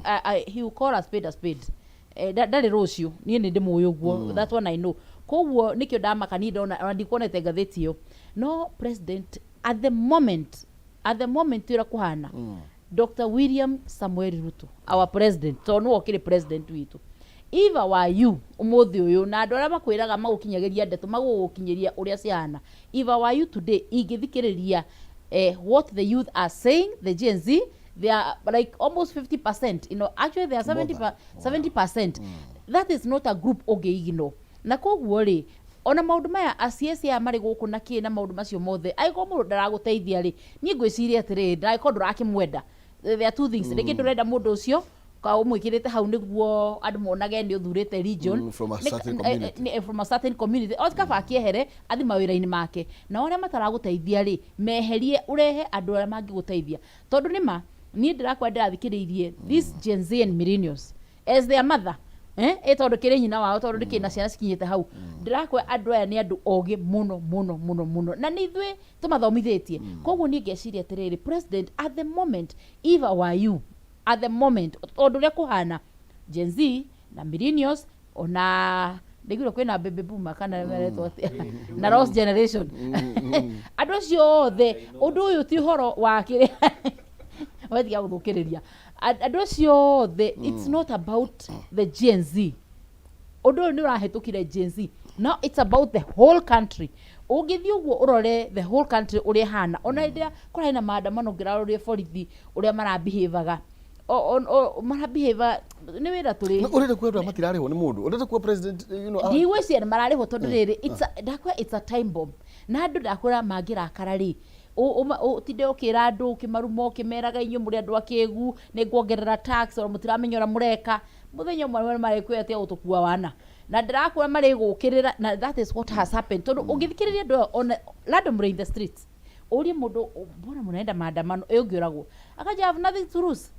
He will call a spade a spade. Ndarĩ rũciũ, niĩ nĩ ndĩmũĩ ũguo, that one I know. Koguo nĩkĩo ndamaka niĩ ndona ona ndikuonete ngathĩti ĩyo. No president at the moment ũrĩa kũhana, Dr. William Samuel Ruto, our president, tondũ nĩwe ũkĩrĩ president witũ, if I were you ũmũthĩ ũyũ, na andũ arĩa makwĩraga magũkinyagĩria ndeto magũgũkinyĩria ũrĩa cihana, if I were you today, ingĩthikĩrĩria what the youth are saying, the Gen Z, they are like almost 50%, actually they are 70, 70%. That is not a group ũngĩignore. Na koguo rĩ, ona maũndũ maya acieci aya marĩ gũkũ na kĩ na maũndũ macio mothe, angĩkorwo mũndũ ndaragũteithia rĩ, niĩ ngwĩciria atĩrĩrĩ, ndangĩkorwo ndũrakĩmwenda. There are two things: rĩngĩ ndũrenda mũndũ ũcio, ka ũmwĩkĩrĩte hau nĩguo andũ monage nĩ ũthurĩte region From a certain community. From a certain community, o kaba akĩehere athi mawĩra-inĩ make. Nao arĩa mataragũteithia rĩ, meherie, ũrehe andũ arĩa mangĩgũteithia, tondũ nĩma niĩ ndĩrakwa ndĩrathikĩrĩirie this Gen Z and millennials as their mother, ĩ tondũ kĩrĩ nyina wao, tondũ ndĩkĩrĩ na ciana cikinyĩte hau, ndĩrakwa andũ aya nĩ andũ ogĩ mũno mũno mũno mũno, na nĩ ithuĩ tũmathomithĩtie. Koguo niĩ ngeciria atĩrĩrĩ, president at the moment, if I were you, at the moment, tondũ ũrĩa kũhana, Gen Z na millennials, ona ndaiguire kwĩna baby boomer kana meretwo atĩa, na lost generation, andũ acio othe, ũndũ ũyũ ti ũhoro wa kĩrĩa wetiga gũthũkĩrĩria. Andũ acio othe, it's not about the Gen Z. Ũndũ ũyũ nĩ ũrahĩtũkire Gen Z, now it's about the whole country. Ũngĩthiĩ ũguo ũrore the whole country ũrĩa ĩhana, ona hĩndĩ ĩrĩa kũrarĩ na maandamano, ũngĩrarorie borithi ũrĩa marabehavaga, marabehava nĩ wĩra tũrĩ. Ũrenda kuga andũ aya matirarĩhwo nĩ mũndũ? Ũrenda kuga president Ndigwĩciria nĩ mararĩhwo, tondũ rĩrĩ, ndakwĩra it's a time bomb, na andũ ndakwĩra mangĩrakara rĩ, ũtinde ũkĩra andũ, ũkĩmaruma, ũkĩmeraga inyuĩ mũrĩ andũ akĩgu, nĩ nguongerera tax, ona mũtiramenya ũrĩa mũreka. Mũthenya ũmwe marĩkwĩra tiga gũtũkua wana, na ndĩrakwĩra marĩgũkĩrĩra, na that is what has happened, tondũ ũngĩthikĩrĩria andũ aya ona randomly in the streets, ũrie mũndũ, "Mbona mũnaenda maandamano?" Ĩ ũngĩũragwo, akaja, "Have nothing to lose,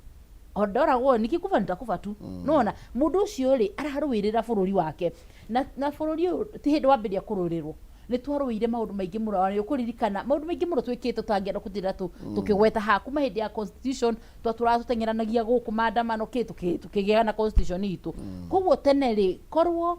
o ndoragwo nikikufa nitakufa tu." Nona mũndũ ũcio rĩ, ararũĩrĩra bũrũri wake, na bũrũri ũyũ ti hĩndĩ wambĩrĩria kũrũĩrĩrwo. Nĩ twarũĩire maũndũ maingĩ mũno, na nĩ ũkũririkana maũndũ maingĩ mũno twĩkĩte tũtangĩenda gũtinda tũkĩgweta haha. Kuma hĩndĩ ya constitution twatũraga tũteng'eranagia gũkũ maandamano kĩ tũkĩgĩaga na constitution itũ. Koguo tene rĩ, korwo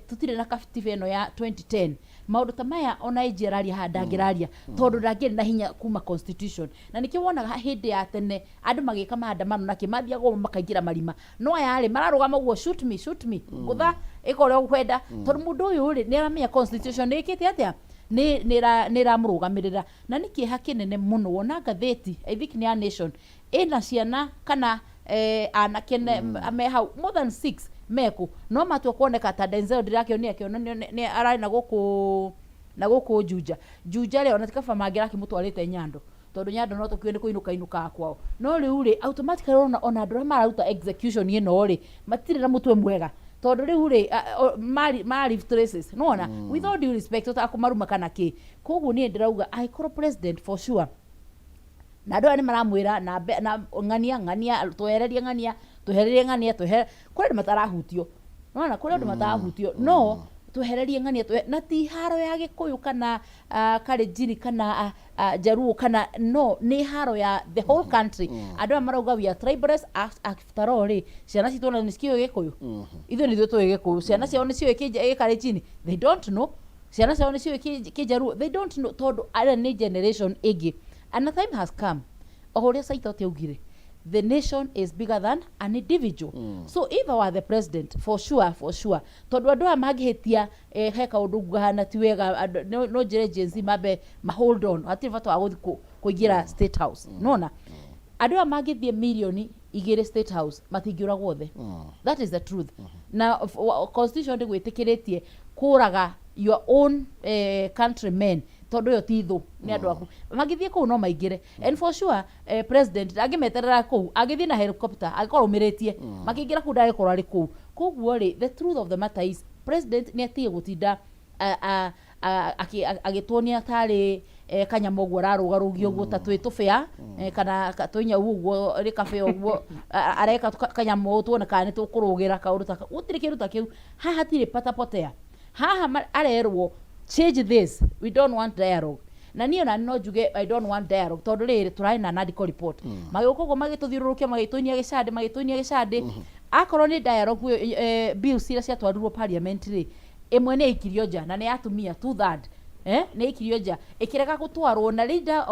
tũtirĩ na katiba ĩno ya 2010, maũndũ ta maya ona AG araria haha ndangĩraria, tondũ ndangĩrĩ na hinya kuma constitution. Na nĩkĩo wonaga hĩndĩ ya tene andũ magĩka maandamano nakĩ, mathiaga ũguo makaingĩra marima. No aya rĩ, mararũgama ũguo, "Shoot me, shoot me, ngũtha, ĩka ũrĩa ũkwenda," tondũ mũndũ ũyũ rĩ, nĩ aramenya constitution nĩ ĩkĩte atĩa, nĩ ĩramũrũgamĩrĩra. Na nĩ kĩeha kĩnene mũno wona ngathĩti, I think nĩ ya Nation, ĩna ciana kana anake me hau more than six mekũ, no matua kuoneka ta Denzel ndĩrakĩonire akĩonanio nĩ ararĩ na gũkũ Juja. Juja rĩ, ona ti kaba mangĩrakĩmũtwarĩte Nyando, tondũ Nyando no tũkiuge nĩ kũinũka inũkaga kwao. No rĩu rĩ, automatically ũrona ona andũ arĩa mararuta execution ĩno rĩ, matirĩ na mũtwe mwega, tondũ rĩu rĩ, ma leave traces, nĩwona? With all due respect, ũtakũmaruma kana kĩ. Koguo niĩ ndĩrauga angĩkorwo president for sure na andũ aya nĩ maramwĩra na ng'ania ng'ania, twehererie ng'ania, twehererie ng'ania, twehere kũrĩ andũ matarahutio, nĩwona? Kũrĩ andũ matarahutio, no twehererie ng'ania na ti haro ya Gĩkũyũ kana Kalenjin kana Jaluo kana, no nĩ haro ya the whole country. Andũ aya marauga we are tribalists. After all rĩ, ciana citũ ona nĩ cikĩũĩ Gĩkũyũ? Ithuĩ nĩ ithuĩ tũĩ Gĩkũyũ. Ciana ciao nĩ ciũĩ Gĩkalenjin? They don't know. Ciana ciao nĩ ciũĩ Kĩjaruo? They don't know, tondũ arĩa nĩ generation ĩngĩ. And the time has come, o ũrĩa Saitoti augire, the nation is bigger than an individual. So if I were the president, for sure, for sure, tondũ andũ aya mangĩhĩtia, he kaũndũ ngahana ti wega, no njĩre Gen Z mambe ma hold on, hatirĩ bata wa gũthiĩ kũingĩra State House. Nona andũ aya mangĩthiĩ 2 mirioni State House, matingĩũragwo othe. That is the truth. Na constitution ndĩgwĩtĩkĩrĩtie kũraga your own countrymen, tondũ ĩyo ti thũ, nĩ andũ aku. Mangĩthiĩ kũu no maingĩre, and for sure president ndangĩmeterera kũu, angĩthiĩ na helicopter angĩkorwo aumĩrĩtie makĩingĩra kũu, ndangĩkorwo arĩ kũu. Koguo rĩ, the truth of the matter is president nĩ atige gũtinda agĩtuonia tarĩ kanyamũ ũguo ararũgarũgia ũguo ta twĩ tũbĩa, kana twĩ nyau ũguo rĩ kabĩa ũguo areka kanyamũ tuone kana nĩ tũkũrũgĩra kaũndũ ta kau. Gũtirĩ kĩndũ ta kĩu haha, hatirĩ patapotea haha. Arerwo change this, we don't want dialogue. Na niĩ ona no njuge I don't want dialogue, tondũ rĩrĩ, tũrarĩ na NADCO report, magĩũka ũguo magĩtũthiũrũrũkia, magĩtũinia gĩcandĩ, magĩtũinia gĩcandĩ. Akorwo nĩ dialogue ĩyo, bills iria ciatwarirwo parliament rĩ, ĩmwe nĩ yaikirio nja na nĩ ya atumia two third, nĩ yaikirio nja ĩkĩrega gũtwarwo, na leader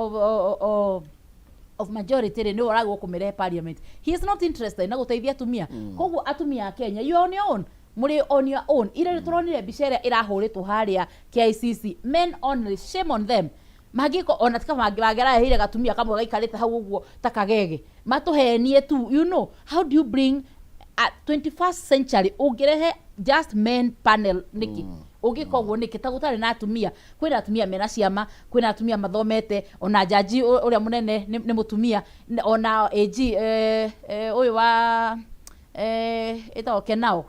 of majority rĩ, nĩwe ũragwo kũmĩrehe parliament. He is not interested na gũteithia atumia. Koguo atumia a Kenya, you are on your own, mũrĩ on your own. Ira nĩ tũronire mbica ĩrĩa ĩrahũrĩtwo harĩa KICC, men only, shame on them. Mangĩko ona tika mangĩraheire gatumia kamwe gaikarĩte hau ũguo ta kagege, matũhenie tu. You know how do you bring a 21st century ũngĩrehe just men panel nĩkĩ? Ũngĩka ũguo nĩkĩ ta gũtarĩ na atumia? Kwĩna atumia mena ciama, kwĩna atumia mathomete, ona jaji ũrĩa mũnene nĩ mũtumia, ona AG ũyũ wa ĩtagwo Kenao,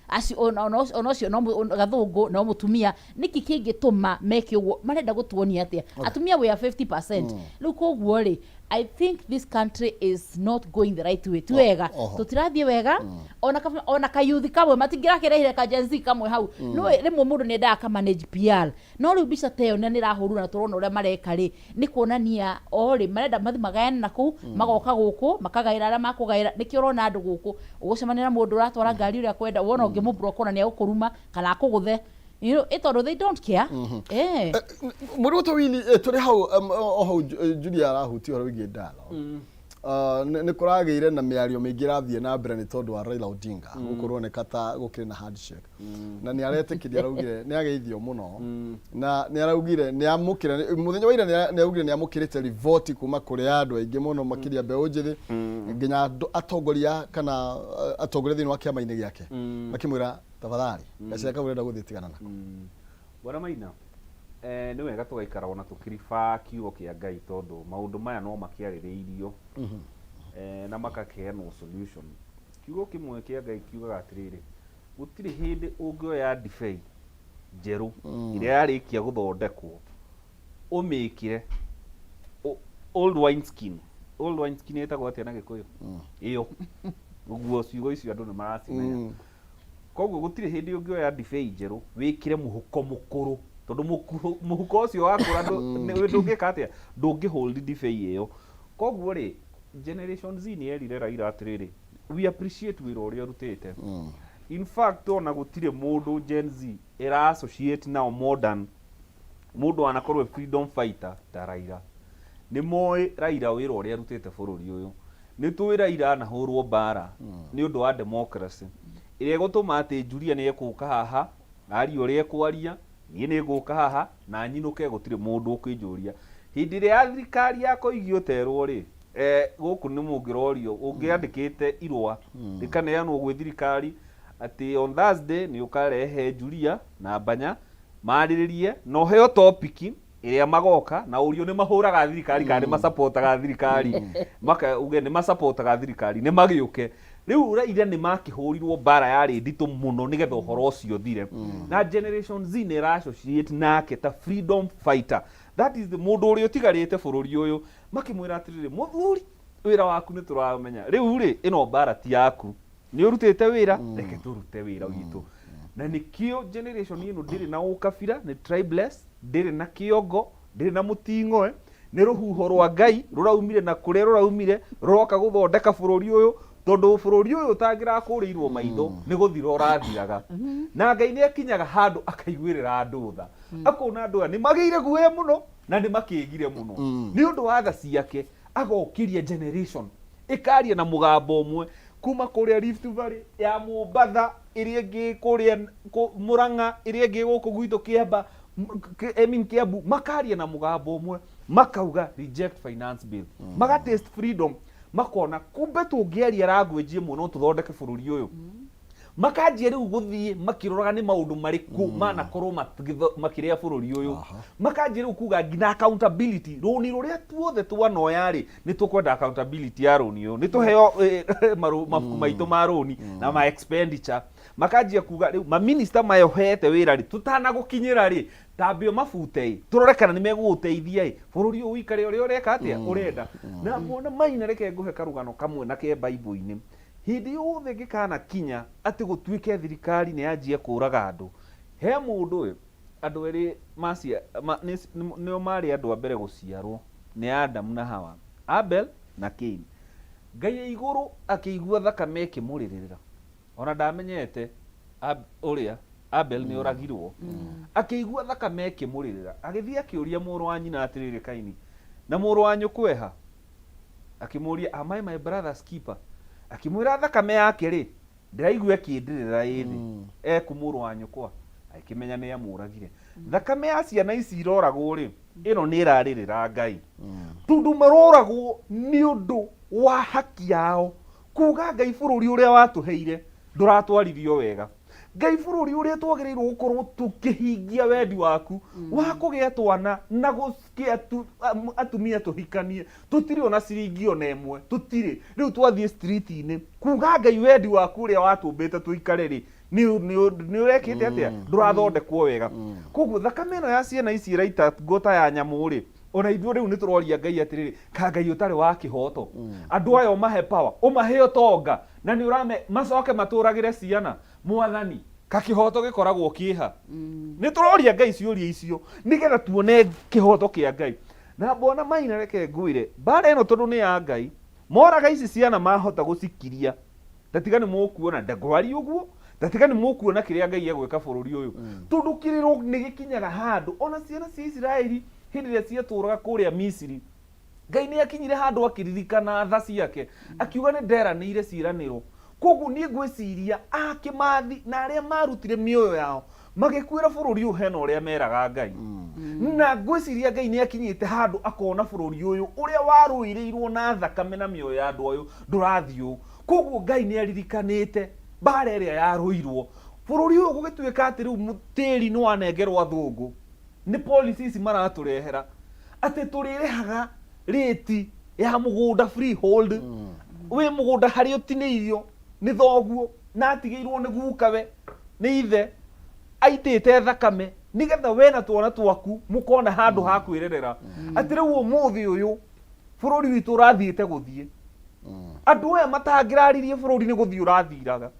acio ona ũcio no gathũngũ no mũtumia. Nĩkĩ kĩngĩtũma meke ũguo? Marenda gũtuonia atĩa? Atumia, we are 50% rĩu. Koguo rĩ, I think this country is not going the right way. Ti wega. Tũtirathiĩ wega. Ona kayuthi kamwe matingĩrakĩrehire ka Gen Z kamwe hau. No rĩmwe mũndũ nĩ endaga ka manage PR, no rĩu mbica ta ĩyo na nĩ ĩrahũrwo na tũrona ũrĩa mareka rĩ, nĩ kuonania o rĩ marenda mathi magayane na kũu, magoka gũkũ makagaĩra arĩa makũgaĩra. Nĩkĩo ũrona andũ gũkũ ũgũcemania na mũndũ ũratwara ngari ũrĩa kwenda, wona ũngĩmũblock ona nĩ egũkũruma kana akũgũthe, ĩ tondũ they don't care. Mũrutwo Willy, tũrĩ hau o hau Julia arahutia ũhoro wĩgiĩ dialogue. Nĩ kũragĩire na mĩario mĩingĩ ĩrathiĩ na mbere nĩ tondũ wa Raila Odinga gũkũroneka ta gũkĩrĩ na handshake, na nĩ aretĩkĩria, araugire nĩ ageithio mũno, na nĩ araugire nĩ amũkĩra mũthenya wa ira, nĩ augire nĩ amũkĩrĩte riboti kuma kũrĩ andũ aingĩ mũno, makĩria mbeũ njĩthĩ, nginya andũ atongoria kana atongoria thĩinĩ wa kĩama-inĩ gĩake, makĩmwĩra tafadhali gacĩra kau ũrenda gũthiĩ tigana nako. Bwana Maina, nĩ wega tũgaikara ona tũkĩriba kiugo kĩa Ngai, tondũ maũndũ maya no makĩarĩrĩirio na makakĩheanwo solution. Kiugo kĩmwe kĩa Ngai kiugaga atĩrĩrĩ, gũtirĩ hĩndĩ ũngĩoya ndibei njerũ ĩrĩa yarĩkia gũthondekwo ũmĩkĩre old wine skin. Old wine skin ĩtagwo atĩa na Gĩkũyũ? Ĩyo ũguo ciugo icio andũ nĩ maracimenya. Koguo gũtirĩ hĩndĩ ũngĩoya ndibei njerũ wĩkĩre mũhuko mũkũrũ. Tondũ mũhuko ũcio wakũra ndũngĩka atĩa? Ndũngĩ hold ndibei ĩyo. Koguo rĩ, Generation Z nĩ yerire Raila atĩrĩrĩ, we appreciate wĩra ũrĩa ũrutĩte. In fact, ona gũtirĩ mũndũ Gen Z ĩra associate nao more than mũndũ wanakorwo e freedom fighter ta Raila. Nĩ moĩ Raila wĩra ũrĩa arutĩte bũrũri ũyũ. Nĩ tũĩ Raila anahũrwo mbara nĩ ũndũ wa democracy ĩrĩa ĩgũtũma atĩ Julia nĩ egũka haha arie ũrĩa ekwaria, niĩ nĩ ngũka haha na nyinũke gũtirĩ mũndũ ũkĩnjũria. Hĩndĩ ĩrĩa ya thirikari ya Koigi ũterwo rĩ, gũkũ nĩ mũngĩrorio, ũngĩandĩkĩte irũa rĩkaneanwo gwĩ thirikari atĩ on Thursday nĩ ũkarehe Julia na Mbanya marĩrĩrie na ũheo topic ĩrĩa magoka na ũrio nĩ mahũraga thirikari kana nĩ masapotaga thirikari, maka uge nĩ masapotaga thirikari nĩ magĩũke. Rĩu Raila nĩ makĩhũrirwo mbara yarĩ nditũ mũno nĩgetha ũhoro ũcio ũthire. Na Generation Z nĩ ĩra associate nake ta freedom fighter, that is the mũndũ ũrĩa ũtigarĩte bũrũri ũyũ. Makĩmwĩra atĩrĩrĩ, mũthuri, wĩra waku nĩ tũramenya, rĩu rĩ, ĩno mbara ti yaku, nĩ ũrutĩte wĩra, reke tũrute wĩra witũ. Na nĩkĩo generation ĩno ndĩrĩ na ũkabira, nĩ tribeless, ndĩrĩ na kĩongo, ndĩrĩ na mũting'oe, nĩ rũhuho rwa Ngai rũraumire na kũrĩa rũraumire rũroka gũthondeka bũrũri ũyũ, tondũ bũrũri ũyũ ũtangĩrakũrĩirwo maitho nĩ gũthira ũrathiraga. Na Ngai nĩ akinyaga handũ akaiguĩrĩra andũ tha, akona andũ aya nĩ magĩire guoya mũno na nĩ makĩgire mũno. Nĩ ũndũ wa tha ciake agokĩria generation ĩkaria na mũgambo ũmwe kuma kũrĩa Rift Valley ya Mombatha, ĩrĩa ĩngĩ kũrĩa Murang'a, ĩrĩa ĩngĩ gũkũ gwitũ Kĩamba, I mean Kiambu, makaria na mũgambo ũmwe makauga reject finance bill. Maga taste freedom, makona kumbe tũngĩaria language ĩmwe no tũthondeke bũrũri ũyũ. Makanjia rĩu gũthiĩ makĩroraga nĩ maũndũ marĩkũ manakorwo makĩrĩa bũrũri ũyũ. Makanjia rĩu kuga nginya accountability, rũni rũrĩa tuothe twanoya rĩ, nĩ tũkwenda accountability ya rũni ũyũ, nĩ tũheo mabuku maitũ ma rũni na ma expenditure. Makanjia kuga rĩu maminista mayohete wĩra rĩ, tũtanagũkinyĩra rĩ, tambio mabute ĩ, tũrore kana nĩ megũgũteithia ĩ, bũrũri ũyũ ũikare ũrĩa ũreka atĩa ũrenda. Na mwana Maina, reke ngũhe karũgano kamwe na ke Bible-inĩ. Hĩndĩ yothe ngĩkanakinya atĩ gũtuĩke thirikari nĩ yanjia kũraga andũ, he mũndũ ĩ, andũ erĩ nĩo marĩ andũ a mbere gũciarwo nĩ Adamu na Hawa, Abel na Cain. Ngai e igũrũ akĩigua thakame ĩkĩmũrĩrĩra, ona ndamenyete ũrĩa Abel nĩ oragirwo, akĩigua thakame ĩkĩmũrĩrĩra, agĩthiĩ akĩũria mũrũ wa nyina atĩrĩrĩ, Kaini, na mũrũ wa nyũkwa eha? Akĩmũria, am I my brother's keeper? Akĩmwĩra, thakame yake rĩ, ndĩraigua ĩkĩndĩrĩra ĩ thĩ, eku mũrũ wa nyũkwa? Agĩkĩmenya nĩ amũragire. Thakame ya ciana ici iroragwo rĩ, ĩno nĩ ĩrarĩrĩra Ngai, tondũ maroragwo nĩ ũndũ wa haki yao kuga Ngai bũrũri ũrĩa watũheire ndũratwaririo wega, Ngai bũrũri ũrĩa twagĩrĩirwo gũkorwo tũkĩhingia wendi waku wa kũgĩa twana na gũkĩa atumia tũhikanie, tũtirĩ ona ciringi ona ĩmwe, tũtirĩ. Rĩu twathiĩ street-inĩ kuga Ngai wendi waku ũrĩa watũmbĩte tũikare rĩ, nĩ ũrekĩte atĩa? Ndũrathondekwo wega. Koguo thakame ĩno ya ciana ici ĩraita ngota ya nyamũ rĩ, ona ithuĩ rĩu nĩ tũroria Ngai atĩrĩrĩ, ka Ngai ũtarĩ wa kĩhoto, andũ aya ũmahe power, ũmahe ũtonga, na nĩ ũrame macoke matũragĩre ciana? Mwathani, ka kĩhoto gĩkoragwo kĩha? Nĩ tũroria Ngai ciũria icio nĩgetha tuone kĩhoto kĩa Ngai. Na mbona Maina, reke ngwĩre, mbara ĩno tondũ nĩ ya Ngai, moraga ici ciana mahota gũcikiria, tatiga nĩ mũkuona ndagwari ũguo, tatiga nĩ mũkuona kĩrĩa Ngai egwĩka bũrũri ũyũ, tondũ kĩrĩro nĩ gĩkinyaga handũ ona ciana cia Isiraeli hĩndĩ ĩrĩa ciatũraga kũrĩa Misiri, Ngai nĩ akinyire handũ akĩririkana tha ciake, akiuga nĩ nderanĩire ciĩranĩro. Koguo niĩ ngwĩciria a Kĩmathi na arĩa marutire mĩoyo yao magĩkuĩra bũrũri ũyũ, hena ũrĩa meraga Ngai. Na ngwĩciria Ngai nĩ akinyĩte handũ akona bũrũri ũyũ ũrĩa warũĩrĩirwo na thakame na mĩoyo ya andũ ũyũ ndũrathiĩ ũũ. Koguo Ngai nĩ aririkanĩte mbara ĩrĩa yarũirwo bũrũri ũyũ, gũgĩtuĩka atĩ rĩu tĩri nĩ wanengerwo athũngũ. Nĩ policy ici maratũrehera atĩ tũrĩrĩhaga rĩti ya mũgũnda freehold. Wĩ mũgũnda harĩa ũtinĩirio nĩ thoguo na atigĩirwo nĩ gukawe nĩ ithe aitĩte thakame nĩgetha we na twana twaku mũkona handũ ha kwĩrerera, atĩ rĩu ũmũthĩ ũyũ bũrũri witũ ũrathiĩte gũthiĩ, andũ aya matangĩraririe bũrũri nĩ gũthiĩ ũrathiraga.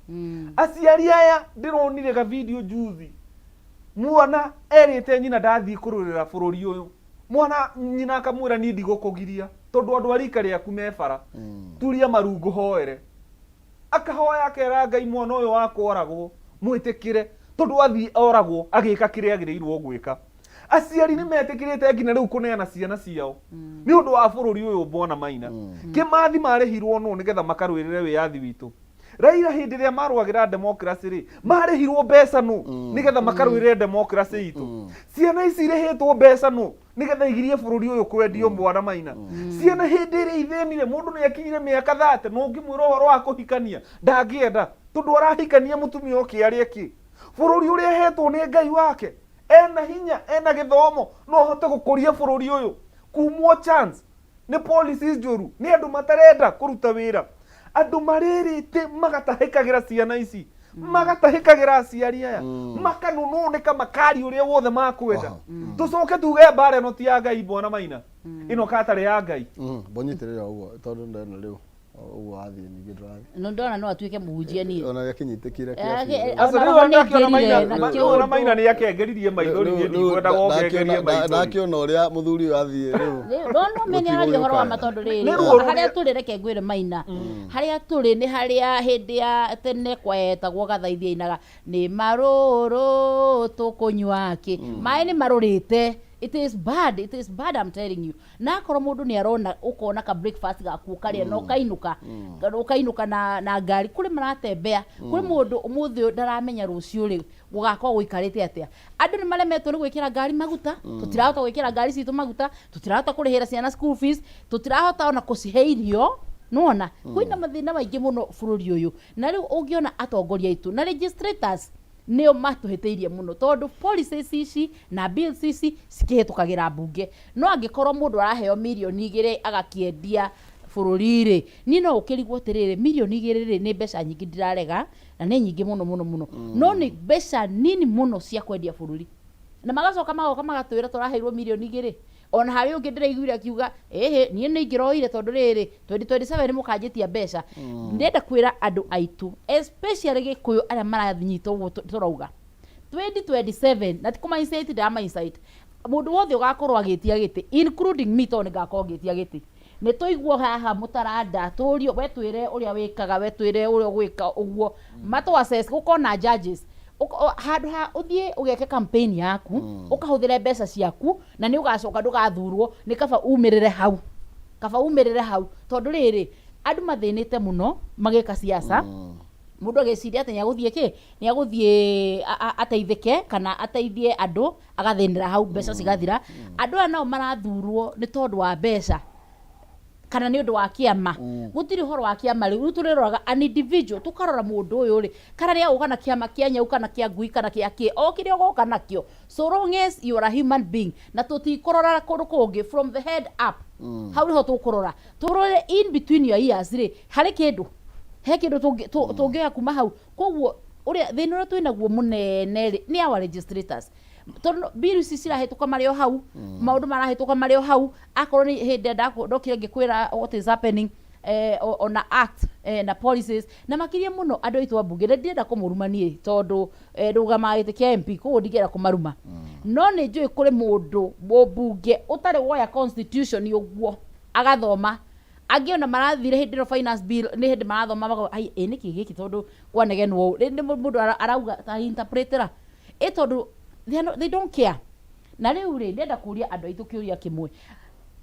Aciari aya ndĩronire ga video juzi. Mwana erĩte nyina ndathiĩ kũrũĩrĩra bũrũri ũyũ, mwana nyina akamwĩra niĩ ndigũkũgiria tondũ andũ a rika rĩaku me bara, turia maru ngũhoere. Akahoya akera Ngai mwana ũyũ wakwa oragwo, mwĩtĩkĩre tondũ athiĩ oragwo agĩka kĩrĩa agĩrĩirwo gwĩka. Aciari nĩ metĩkĩrĩte nginya rĩu kũneana ciana ciao nĩ ũndũ wa bũrũri ũyũ bwana Maina. Kĩmathi marĩhirwo nũ nĩgetha makarũĩrĩre wĩyathi witũ? Raila hĩndĩ ĩrĩa marũagĩra democracy rĩ, marĩhirwo mbeca nũ nĩgetha makarũĩrĩre democracy itũ? Ciana ici irĩhĩtwo mbeca nũ nĩgetha igirie bũrũri ũyũ kwendio bwana Maina? Ciana hĩndĩ ĩrĩa ithĩnire, mũndũ nĩ akinyire mĩaka 30 na ũngĩmwĩra ũhoro wa kũhikania ndangĩenda tondũ arahikania mũtumia ũkĩ arĩe kĩ? Bũrũri ũrĩa ahetwo nĩ Ngai wake, ena hinya, ena gĩthomo, no ahote gũkũria bũrũri ũyũ. Kumwo chance nĩ policies njũru, nĩ andũ matarenda kũruta wĩra, andũ marĩrĩte magatahĩkagĩra ciana ici, magatahĩkagĩra aciari aya, makanunũnĩka, makaria ũrĩa wothe makwenda. Tũcoke tuge mbara ĩno ti ya Ngai bwana Maina, ĩno katarĩ ya Ngai. Mbonyitĩrĩra ũguo tondũ ndena rĩu ũguo wathiĩ ningĩ ndũrathiĩ. No ndona no atuĩke mũhunjia niĩ. Ona gĩkinyitĩkire Eh, kĩa biũ. eh, Aca, Ona rĩu roho ndakiona nĩngĩrire Maina- na rĩu kĩũndũ. ona Maina nĩ akengeririe maithori, niĩ ndikwenda gũkengeria maithori. Ndakiona ũrĩa mũthuri ũyũ athiĩ rĩu. No no mene araria ũhoro wa ma tondũ Nĩ rĩrĩ ruo rũrĩa- harĩa tũrĩ, reke ngwĩre Maina, harĩa tũrĩ nĩ harĩa hĩndĩ ya tene kwetagwo gathaithi ainaga nĩ marũrũ tũkũnyua kĩ maĩ nĩ marũrĩte. It is bad, it is bad, I'm telling you. Na akorwo mũndũ nĩ arona ũkona ka breakfast gaku ũkarĩa na ũkainũka, ũkainũka na ngari, kũrĩ maratembea, kwĩ mũndũ ũmũthĩ ũyũ ndaramenya rũciũ rĩ gũgakorwo gũikarĩte atĩa. Andũ nĩ maremetwo nĩ gwĩkĩra ngari maguta, tũtirahota gwĩkĩra ngari citũ maguta, tũtirahota kũrĩhĩra ciana school fees, tũtirahota ona kũcihe irio. Nĩwona kwĩna mathĩna maingĩ mũno bũrũri ũyũ, na rĩu ũngĩona atongoria aitũ na legislators nĩo matũhĩtĩirie mũno, tondũ policies ici na bills ici cikĩhĩtũkagĩra mbunge. No angĩkorwo mũndũ araheo mirioni 2 agakĩendia bũrũri rĩ, niĩ no ũkĩrigwo atĩrĩrĩ, mirioni 2 rĩ nĩ mbeca nyingĩ, ndirarega, na nĩ nyingĩ mũno mũno mũno, no nĩ mbeca nini mũno cia kwendia bũrũri. Na magacoka magoka magatwĩra tũraheirwo mirioni 2. Ona harĩ ũngĩ ndĩraiguire akiuga ĩhĩ, niĩ nĩ ingĩroire tondũ rĩrĩ 2027 mũkanjĩtia mbeca. Ndĩrenda kwĩra andũ aitũ, especially Gĩkũyũ arĩa maranyita ũguo tũrauga 2027, na ti kũma incite, ndĩrama incite mũndũ wothe ũgakorwo agĩtia gĩtĩ, including me, tondũ nĩngakorwo ngĩtia gĩtĩ. Nĩ tũiguo haha mũtaranda tũrio, we twĩre ũrĩa wĩkaga, we twĩre ũrĩa ũgwĩka ũguo, matũ assess, gũkorwo na judges. Handũ ha ũthiĩ ũgeke campaign yaku, ũkahũthĩre mbeca ciaku na nĩ ũgacoka ndũgathurwo, nĩ kaba umĩrĩre hau, kaba umĩrĩre hau, tondũ rĩrĩ andũ mathĩnĩte mũno magĩka siasa. Mũndũ agĩciria atĩ nĩagũthiĩ kĩ, nĩagũthiĩ ateithĩke kana ateithie andũ, agathĩnĩra hau, mbeca cigathira. Andũ aya nao marathurwo nĩ tondũ wa mbeca kana nĩ ũndũ wa kĩama. Gũtirĩ ũhoro wa kĩama rĩu, rĩu tũrĩroraga an individual, tũkarora mũndũ ũyũ rĩ, kana nĩ agũka na kĩama kĩa nyau kana kĩa ngui kana kĩa kĩ, o kĩrĩa ũgoka nakĩo, so long as you are a human being. Na tũtikũrora kũndũ kũngĩ, from the head up, hau nĩho tũkũrora, tũrore in between your ears rĩ, harĩ kĩndũ, he kĩndũ tũngĩoya kuma hau. Koguo ũrĩa thĩna ũrĩa twĩnaguo mũnene rĩ nĩ our legislators, tondũ bill ici cirahĩtũka marĩ o hau, maũndũ marahĩtũka marĩ o hau. Akorwo nĩ hĩndĩ ndokire ngĩkwĩra what is happening ona act na policies, na makĩria mũno andũ aitũ a mbunge, na ndirenda kũmũruma niĩ tondũ ndũgamaga gĩtĩ kĩa MP, koguo ndingĩenda kũmaruma, no nĩ njũĩ kũrĩ mũndũ mũmbunge ũtarĩ woya constitution ũguo agathoma. Angĩ ona marathire hĩndĩ ĩno finance bill nĩ hĩndĩ marathoma, makauga ai ĩ nĩkĩ gĩkĩ, tondũ kwanegenwo ũũ. Rĩngĩ mũndũ arauga ta interpretera ĩ tondũ they are not, they don't care. Na rĩu rĩ, ndĩrenda kũria andũ aitũ kĩũria kĩmwe.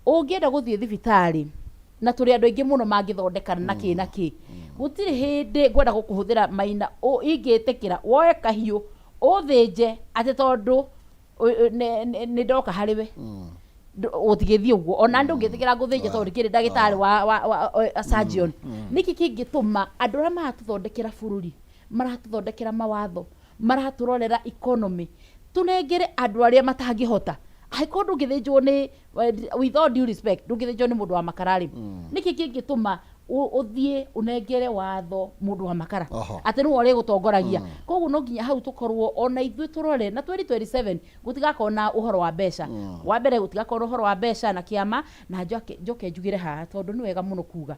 Ũngĩenda gũthiĩ thibitarĩ, na tũrĩ andũ aingĩ mũno mangĩthondekana na kĩ na kĩ, gũtirĩ hĩndĩ ngwenda gũkũhũthĩra Maina ingĩtĩkĩra woe kahiũ ũthĩnje atĩ tondũ nĩ ndoka harĩ we. Gũtigĩthiĩ ũguo. Ona ndũngĩtĩkĩra ngũthĩnje tondũ ndikĩrĩ ndagĩtarĩ wa surgeon. Nĩkĩ kĩngĩtũma andũ arĩa maratũthondekera bũrũri, maratũthondekera mawatho, maratũrorera economy, tũnengere andũ arĩa matangĩhota? Angĩkorwo ndũngĩthĩnjwo nĩ, with all due respect, ndũngĩthĩnjwo nĩ mũndũ wa makara rĩ, nĩkĩ kĩngĩtũma ũthiĩ ũnengere watho mũndũ wa makara atĩ nĩwe ũrĩgũtongoragia? Koguo no nginya hau tũkorwo ona ithuĩ tũrore na 2027 gũtigakorwo na ũhoro wa mbeca. Wa mbere, gũtigakorwo na ũhoro wa mbeca na kĩama. Na njoke njugĩre haha, tondũ nĩ wega mũno kuga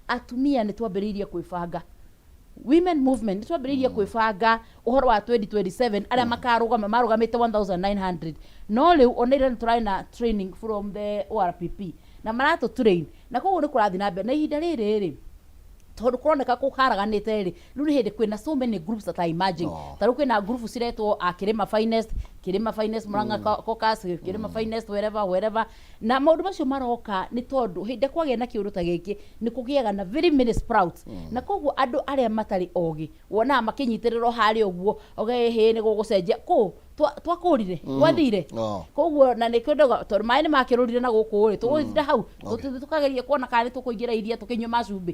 atumia nĩ twambĩrĩirie kwĩbanga. Women movement nĩ twambĩrĩirie kwĩbanga ũhoro wa 2027 arĩa makarũgama marũgamĩte 1900. No rĩu ona ira nĩ tũrarĩ na training from the ORPP na maratũ train, na koguo nĩ kũrathiĩ na mbere. Na ihinda rĩrĩ rĩ, tondũ kũroneka kũharaganĩte rĩ, rĩu nĩ hĩndĩ kwĩna so many groups that are emerging. Ta rĩu kwĩna group ciretwo a Kĩrĩma Finest, Kĩrĩma Finest Murang'a Caucus, Kĩrĩma Finest wherever wherever. Na maũndũ macio maroka nĩ tondũ hĩndĩ ĩrĩa kwagĩa na kĩũndũ ta gĩkĩ, nĩ kũgĩaga na very many sprouts, na koguo andũ arĩa matarĩ ogĩ wonaga makĩnyitĩrĩrwo harĩa ũguo, hĩ nĩ gũgũcenjia kũ twakũrire gwathire. Koguo na nĩkĩo ndauga, tondũ maĩ nĩ makĩrũrire na gũkũ rĩ, tũgũtinda hau tũthiĩ tũkageria kuona kana nĩ tũkũingĩra iria tũkĩnyue macumbĩ.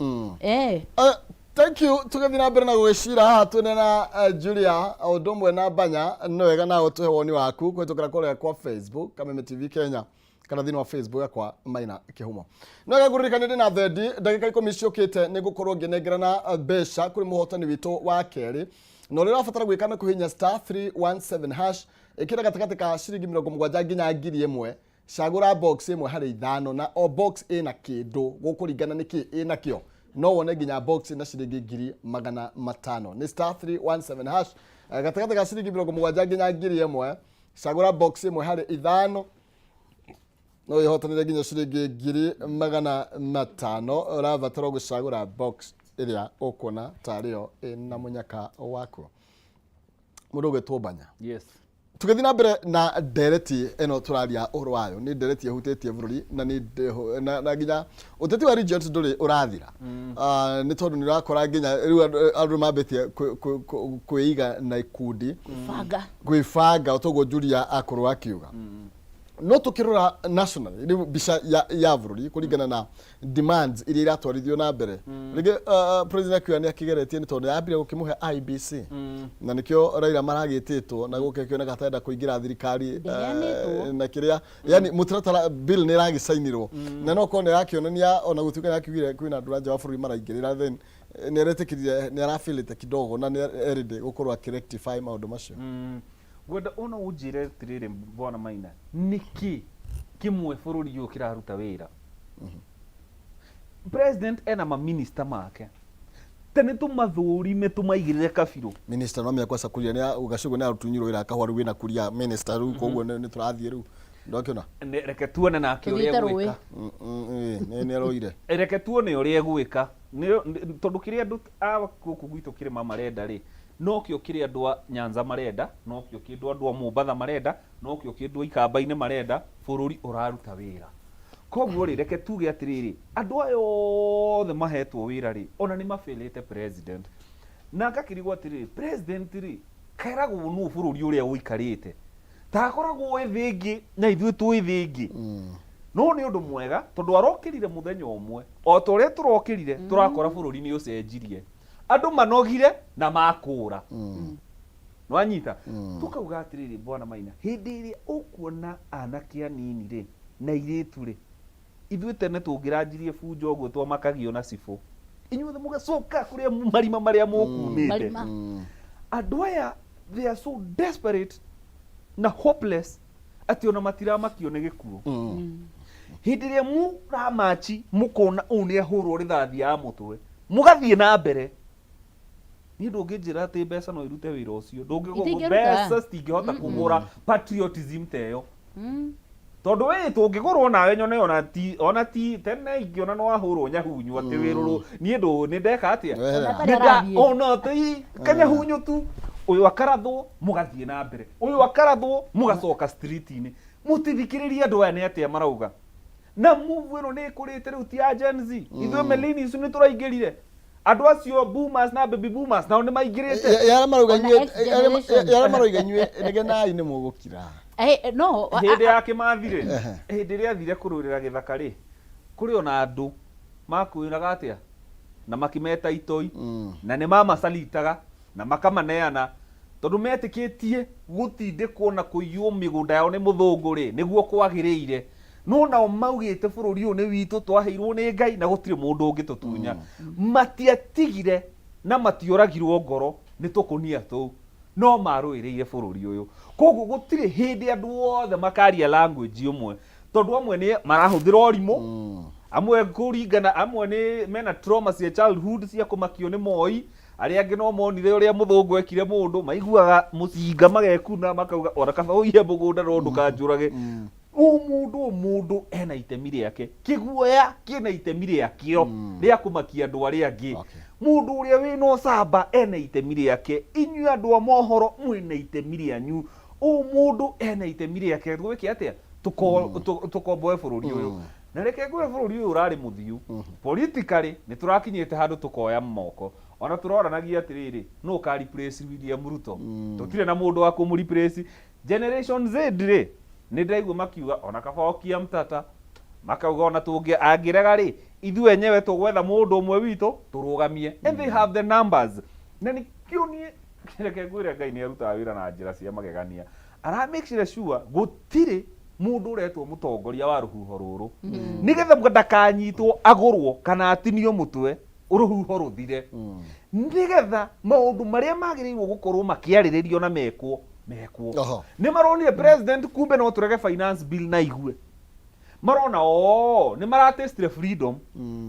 Thank you. Tũgĩthiĩ na mbere na gũgĩcira haha twĩna na Julia o ũndũ ũmwe na Banya. Nĩ wega nawe ũtũhe woni waku kũhĩtũkĩra kũrĩa kwa Facebook Kameme TV Kenya kana thĩinĩ wa Facebook yakwa Maina Kĩhumo. No wega ngũririkanie ndĩ na thendi ndagĩka 10 ciũkĩte nĩ ngũkorwo ngĩnengerana mbeca kũrĩ mũhotani witũ wa kerĩ, na ũrĩa ũrabatara gwĩka nĩ kũhihinya star 317 hash, ĩkĩra gatagatĩ ka ciringi 70 nginya 1000, cagũra box ĩmwe harĩ ithano, na o box ĩna kĩndũ gũkũringana nĩ kĩ ĩnakĩo. No wone nginya box na ciringi 500,000. Nĩ star 317 hash, gatagatĩ ka ciringi 70 nginya 1000, cagũra box ĩmwe harĩ ithano, no wĩhotanĩre nginya ciringi 500,000. Ũrabatara gũcagũra box ĩrĩa ũkuona tarĩyo ĩna mũnyaka waku. Mũndũ ũgwĩtwo Banya, Yes. Tũgĩthiĩ na mbere na ndereti ĩno tũraria ũhoro wayo, nĩ ndereti ĩhutĩtie bũrũri na nĩ na nginya ũteti wa regions ndũrĩ ũrathira. Ah, nĩ tondũ nĩ ũrakora nginya rĩu andũ mambĩtie kwĩiga na ikundi. Banga. Gwĩbanga o toguo Julia akorwo akiuga. No tũkĩrora nationally rĩu mbica ya bũrũri kũringana na demands iria iratwarithio na mbere, rĩngĩ president akiuga nĩ akĩgeretie, nĩ tondũ yambire gũkĩmũhe IEBC na nĩkĩo Raila maragĩtĩtwo na gũkĩ kĩoneka atarenda kũingĩra thirikari. Ndĩheanĩtwo. Na kĩrĩa yani mũtaratara bill nĩ ĩragĩcainirwo na no korwo nĩ ĩrakĩonania ona gũtuĩka nĩ akiugire kwĩna andũ a nja wa bũrũri maraingĩrĩra, then nĩ aretĩkĩrire, nĩ arafeelĩte kidogo na nĩ erĩndĩ gũkorwo akĩrectify maũndũ macio. Ngwenda ona ũnjĩre atĩrĩrĩ, bwana Maina, nĩkĩ kĩmwe bũrũri ũyũ kĩraruta wĩra? President ena maminista make, ta nĩ tũmathũrime tũmaigĩrĩre kabirũ. Minister no mĩakwa kuria nĩ Gachagua nĩ arutunyirwo wĩra akahwa, rĩu wĩna kuria minister rĩu, koguo nĩ tũrathiĩ rĩu ndwakĩona. Reke tuone nake ũrĩa Tũthiĩte rũĩ. egwĩka. Nĩ aroire. Reke tuone ũrĩa egwĩka. Tondũ kĩrĩa andũ a gũkũ gwitũ kĩrĩma marenda rĩ, nokĩo kĩrĩa andũ a Nyanza marenda, nokĩo kĩndũ andũ a Mombatha marenda, nokĩo kĩndũ a Ikamba-inĩ marenda. Bũrũri ũraruta wĩra. Koguo rĩ, reke tuge atĩrĩrĩ, andũ aya othe mahetwo wĩra rĩ, ona nĩ mabĩrĩte president. Na ngakĩrigwo atĩrĩrĩ, president rĩ, keragwo nũ bũrũri ũrĩa ũikarĩte ta akoragwo ĩ thĩ ĩngĩ na ithuĩ twĩ thĩ ĩngĩ? No nĩ ũndũ mwega tondũ arokĩrire mũthenya ũmwe o ta ũrĩa tũrokĩrire, tũrakora bũrũri nĩ ũcenjirie, andũ manogire na makũra. Nwanyita tukauga atĩrĩrĩ, bwana Maina, hĩndĩ ĩrĩa ũkuona anake anini rĩ na airĩtu rĩ, ithuĩ tene tũngĩranjirie bunjo ũguo twamakagio na cibũ, inyuothe mũgacoka kũrĩa marima marĩa mũkumĩte. Marima. Andũ aya, they are so desperate na hopeless atĩ ona matiramakio nĩ gĩkuũ. Hĩndĩ ĩrĩa mũramachi mũkona ũũ nĩ ahũrwo rĩthathi ya mũtwe, mũgathiĩ na mbere. Niĩ ndũngĩnjĩra atĩ mbeca no irute wĩra ũcio. Itingĩruta. Mbeca citingĩhota kũgũra patriotism ta ĩyo, tondũ wĩ tũngĩgũrwo nawe nyone ona ti tene ingĩona no ahũrwo nyahunyu atĩ wĩrũrũ, niĩ ndũ nĩ ndeka atĩa? Weherera. Ona atarĩ Nĩ nda- arathiĩ. Ona ti kanyahunyu tu, ũyũ akarathwo mũgathiĩ na mbere, ũyũ akarathwo mũgacoka street-inĩ. Mũtithikĩrĩrie andũ aya nĩ atĩa marauga. Na move ĩno nĩ ĩkũrĩte rĩu, ti ya Gen Z. Ithuĩ millennials nĩ tũraingĩrire, andũ acio boomers na baby boomers nao nĩ maingĩrĩte. Yarĩa marauga Ona inyuĩ X generation. Yarĩa marauga inyuĩ regenai nĩ mũgũkira. No Hĩndĩ ya Kĩmathi rĩ, hĩndĩ ĩrĩa athire kũrũĩrĩra gĩthaka rĩ, kũrĩ ona andũ makwĩraga atĩa na makĩmeta itoi na nĩ mamacalitaga na makamaneana, tondũ metĩkĩtie gũtindĩkwo na kũiywo mĩgũnda yao nĩ mũthũngũ rĩ nĩguo kwagĩrĩire. No nao maugĩte bũrũri ũyũ nĩ witũ, twaheirwo nĩ Ngai na gũtirĩ mũndũ ũngĩtũtunya. Matiatigire na matioragirwo ngoro nĩ tũkũnia tũu, no marũĩrĩire bũrũri ũyũ. Koguo gũtirĩ hĩndĩ andũ othe makaria language ĩmwe, tondũ amwe nĩ marahũthĩra ũrimũ, amwe kũringana, amwe nĩ mena trauma cia childhood cia kũmakio nĩ moi. Arĩa angĩ no monire ũrĩa mũthũngũ ekire mũndũ, maiguaga mũcinga magekuna makauga ona kaba ũiye mũgũnda no ndũkanjũrage. O mũndũ o mũndũ ena itemi rĩake. Kĩguoya kĩna itemi rĩakĩo rĩa kũmakia andũ arĩa angĩ. Mũndũ ũrĩa wĩna ũcamba ena itemi rĩake. Inyuĩ andũ a mohoro mwĩna itemi rĩanyu. O mũndũ ena itemi rĩake. Twĩke atĩa? Tũkomboe bũrũri ũyũ. Na reke ngwĩre bũrũri ũyũ ũrarĩ mũthiu. Politically nĩ tũrakinyĩte handũ tũkoya moko. Ona tũroranagia atĩrĩrĩ, nũ ũka replace William Ruto? Tũtirĩ na mũndũ wa kũmũ replace. Generation Z rĩ, nĩ ndĩraigua makiuga ona kaba Okiya Mtata, makauga ona tũngĩ angĩrega rĩ, ithuĩ enyewe tũgwetha mũndũ ũmwe witũ tũrũgamie. And they have the numbers. Na nĩkĩo niĩ reke ngwĩre Ngai nĩ arutaga wĩra na njĩra cia magegania. Ara make sure gũtirĩ mũndũ ũretwo mũtongoria wa rũhuho rũrũ. Nĩgetha ndakanyitwo agũrwo kana atinio mũtwe rũhuho rũthire. Nĩgetha maũndũ marĩa magĩrĩirwo gũkorwo makĩarĩrĩrio na mekwo mekwo. Nĩ maronire president kumbe no tũrege finance bill na igue. Marona oo nĩ maratestire freedom.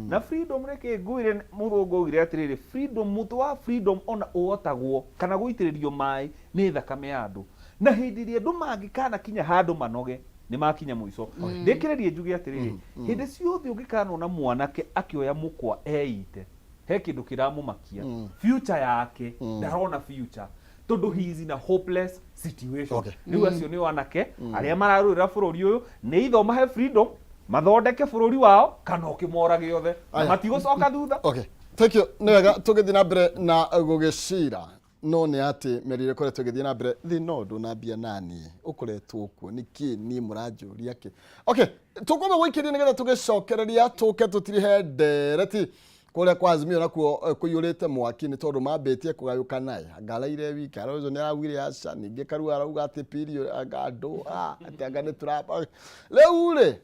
Na freedom reke ngwĩre mũthũngũ augire atĩrĩrĩ, freedom, mũtĩ wa freedom ona ũotagwo kana gũitĩrĩrio maĩ nĩ thakame ya andũ. Na hĩndĩ ĩrĩa andũ mangĩkanakinya handũ manoge, nĩ makinya mũico. Ndĩkĩrĩrie njuge atĩrĩrĩ, hĩndĩ ciothe ũngĩkanona mwanake akĩoya mũkwa eite, he kĩndũ kĩramũmakia. Future yake, ndarona future. Tondũ he is in a hopeless situation. Rĩu acio nĩo anake arĩa mararũĩra bũrũri ũyũ, nĩ itho mahe freedom, mathondeke bũrũri wao, kana ũkĩmorage othe. Na matigũcoka thutha. Okay. Thank you. Nĩ wega tũgĩthiĩ na mbere na gũgĩcira. No nĩ atĩ mĩario ĩrĩa ĩkoretwo ĩgĩthiĩ na mbere thĩ no ndũnambia naniĩ ũkoretwo kuo nĩkĩ niĩ mũranjũria kĩ. Okay, tũkwamba gũikĩria nĩgetha tũgĩcokereria tũke tũtirihe ndereti kũrĩa kwa Azimio nakuo kũiyũrĩte mwaki nĩ tondũ mambĩtie kũgayũkana ĩ anga araire wiki Kalonzo nĩ araugire aca ningĩ Karua arauga atĩ period anga andũ atĩ anga nĩ tũraba rĩu rĩ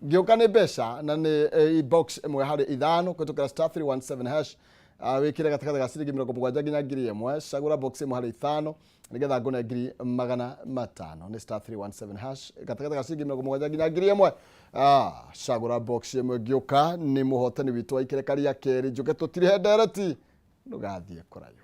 ngĩũka nĩ mbeca na nĩ box ĩmwe harĩ ithano kũhĩtũkĩra star 317 hash wĩkĩre gatagatĩ ga ciringi 70 nginya 1000 cagũra box ĩmwe harĩ ithano nĩgetha ngũne 500,000 nĩ star 317 hash gatagatĩ ga ciringi 70 nginya 1000 cagũra box ĩmwe ngĩũka nĩ mũhotani witũ wa ikereka rĩa kerĩ njũke tũtirihe ndereti ndũgathiĩ kũraihu.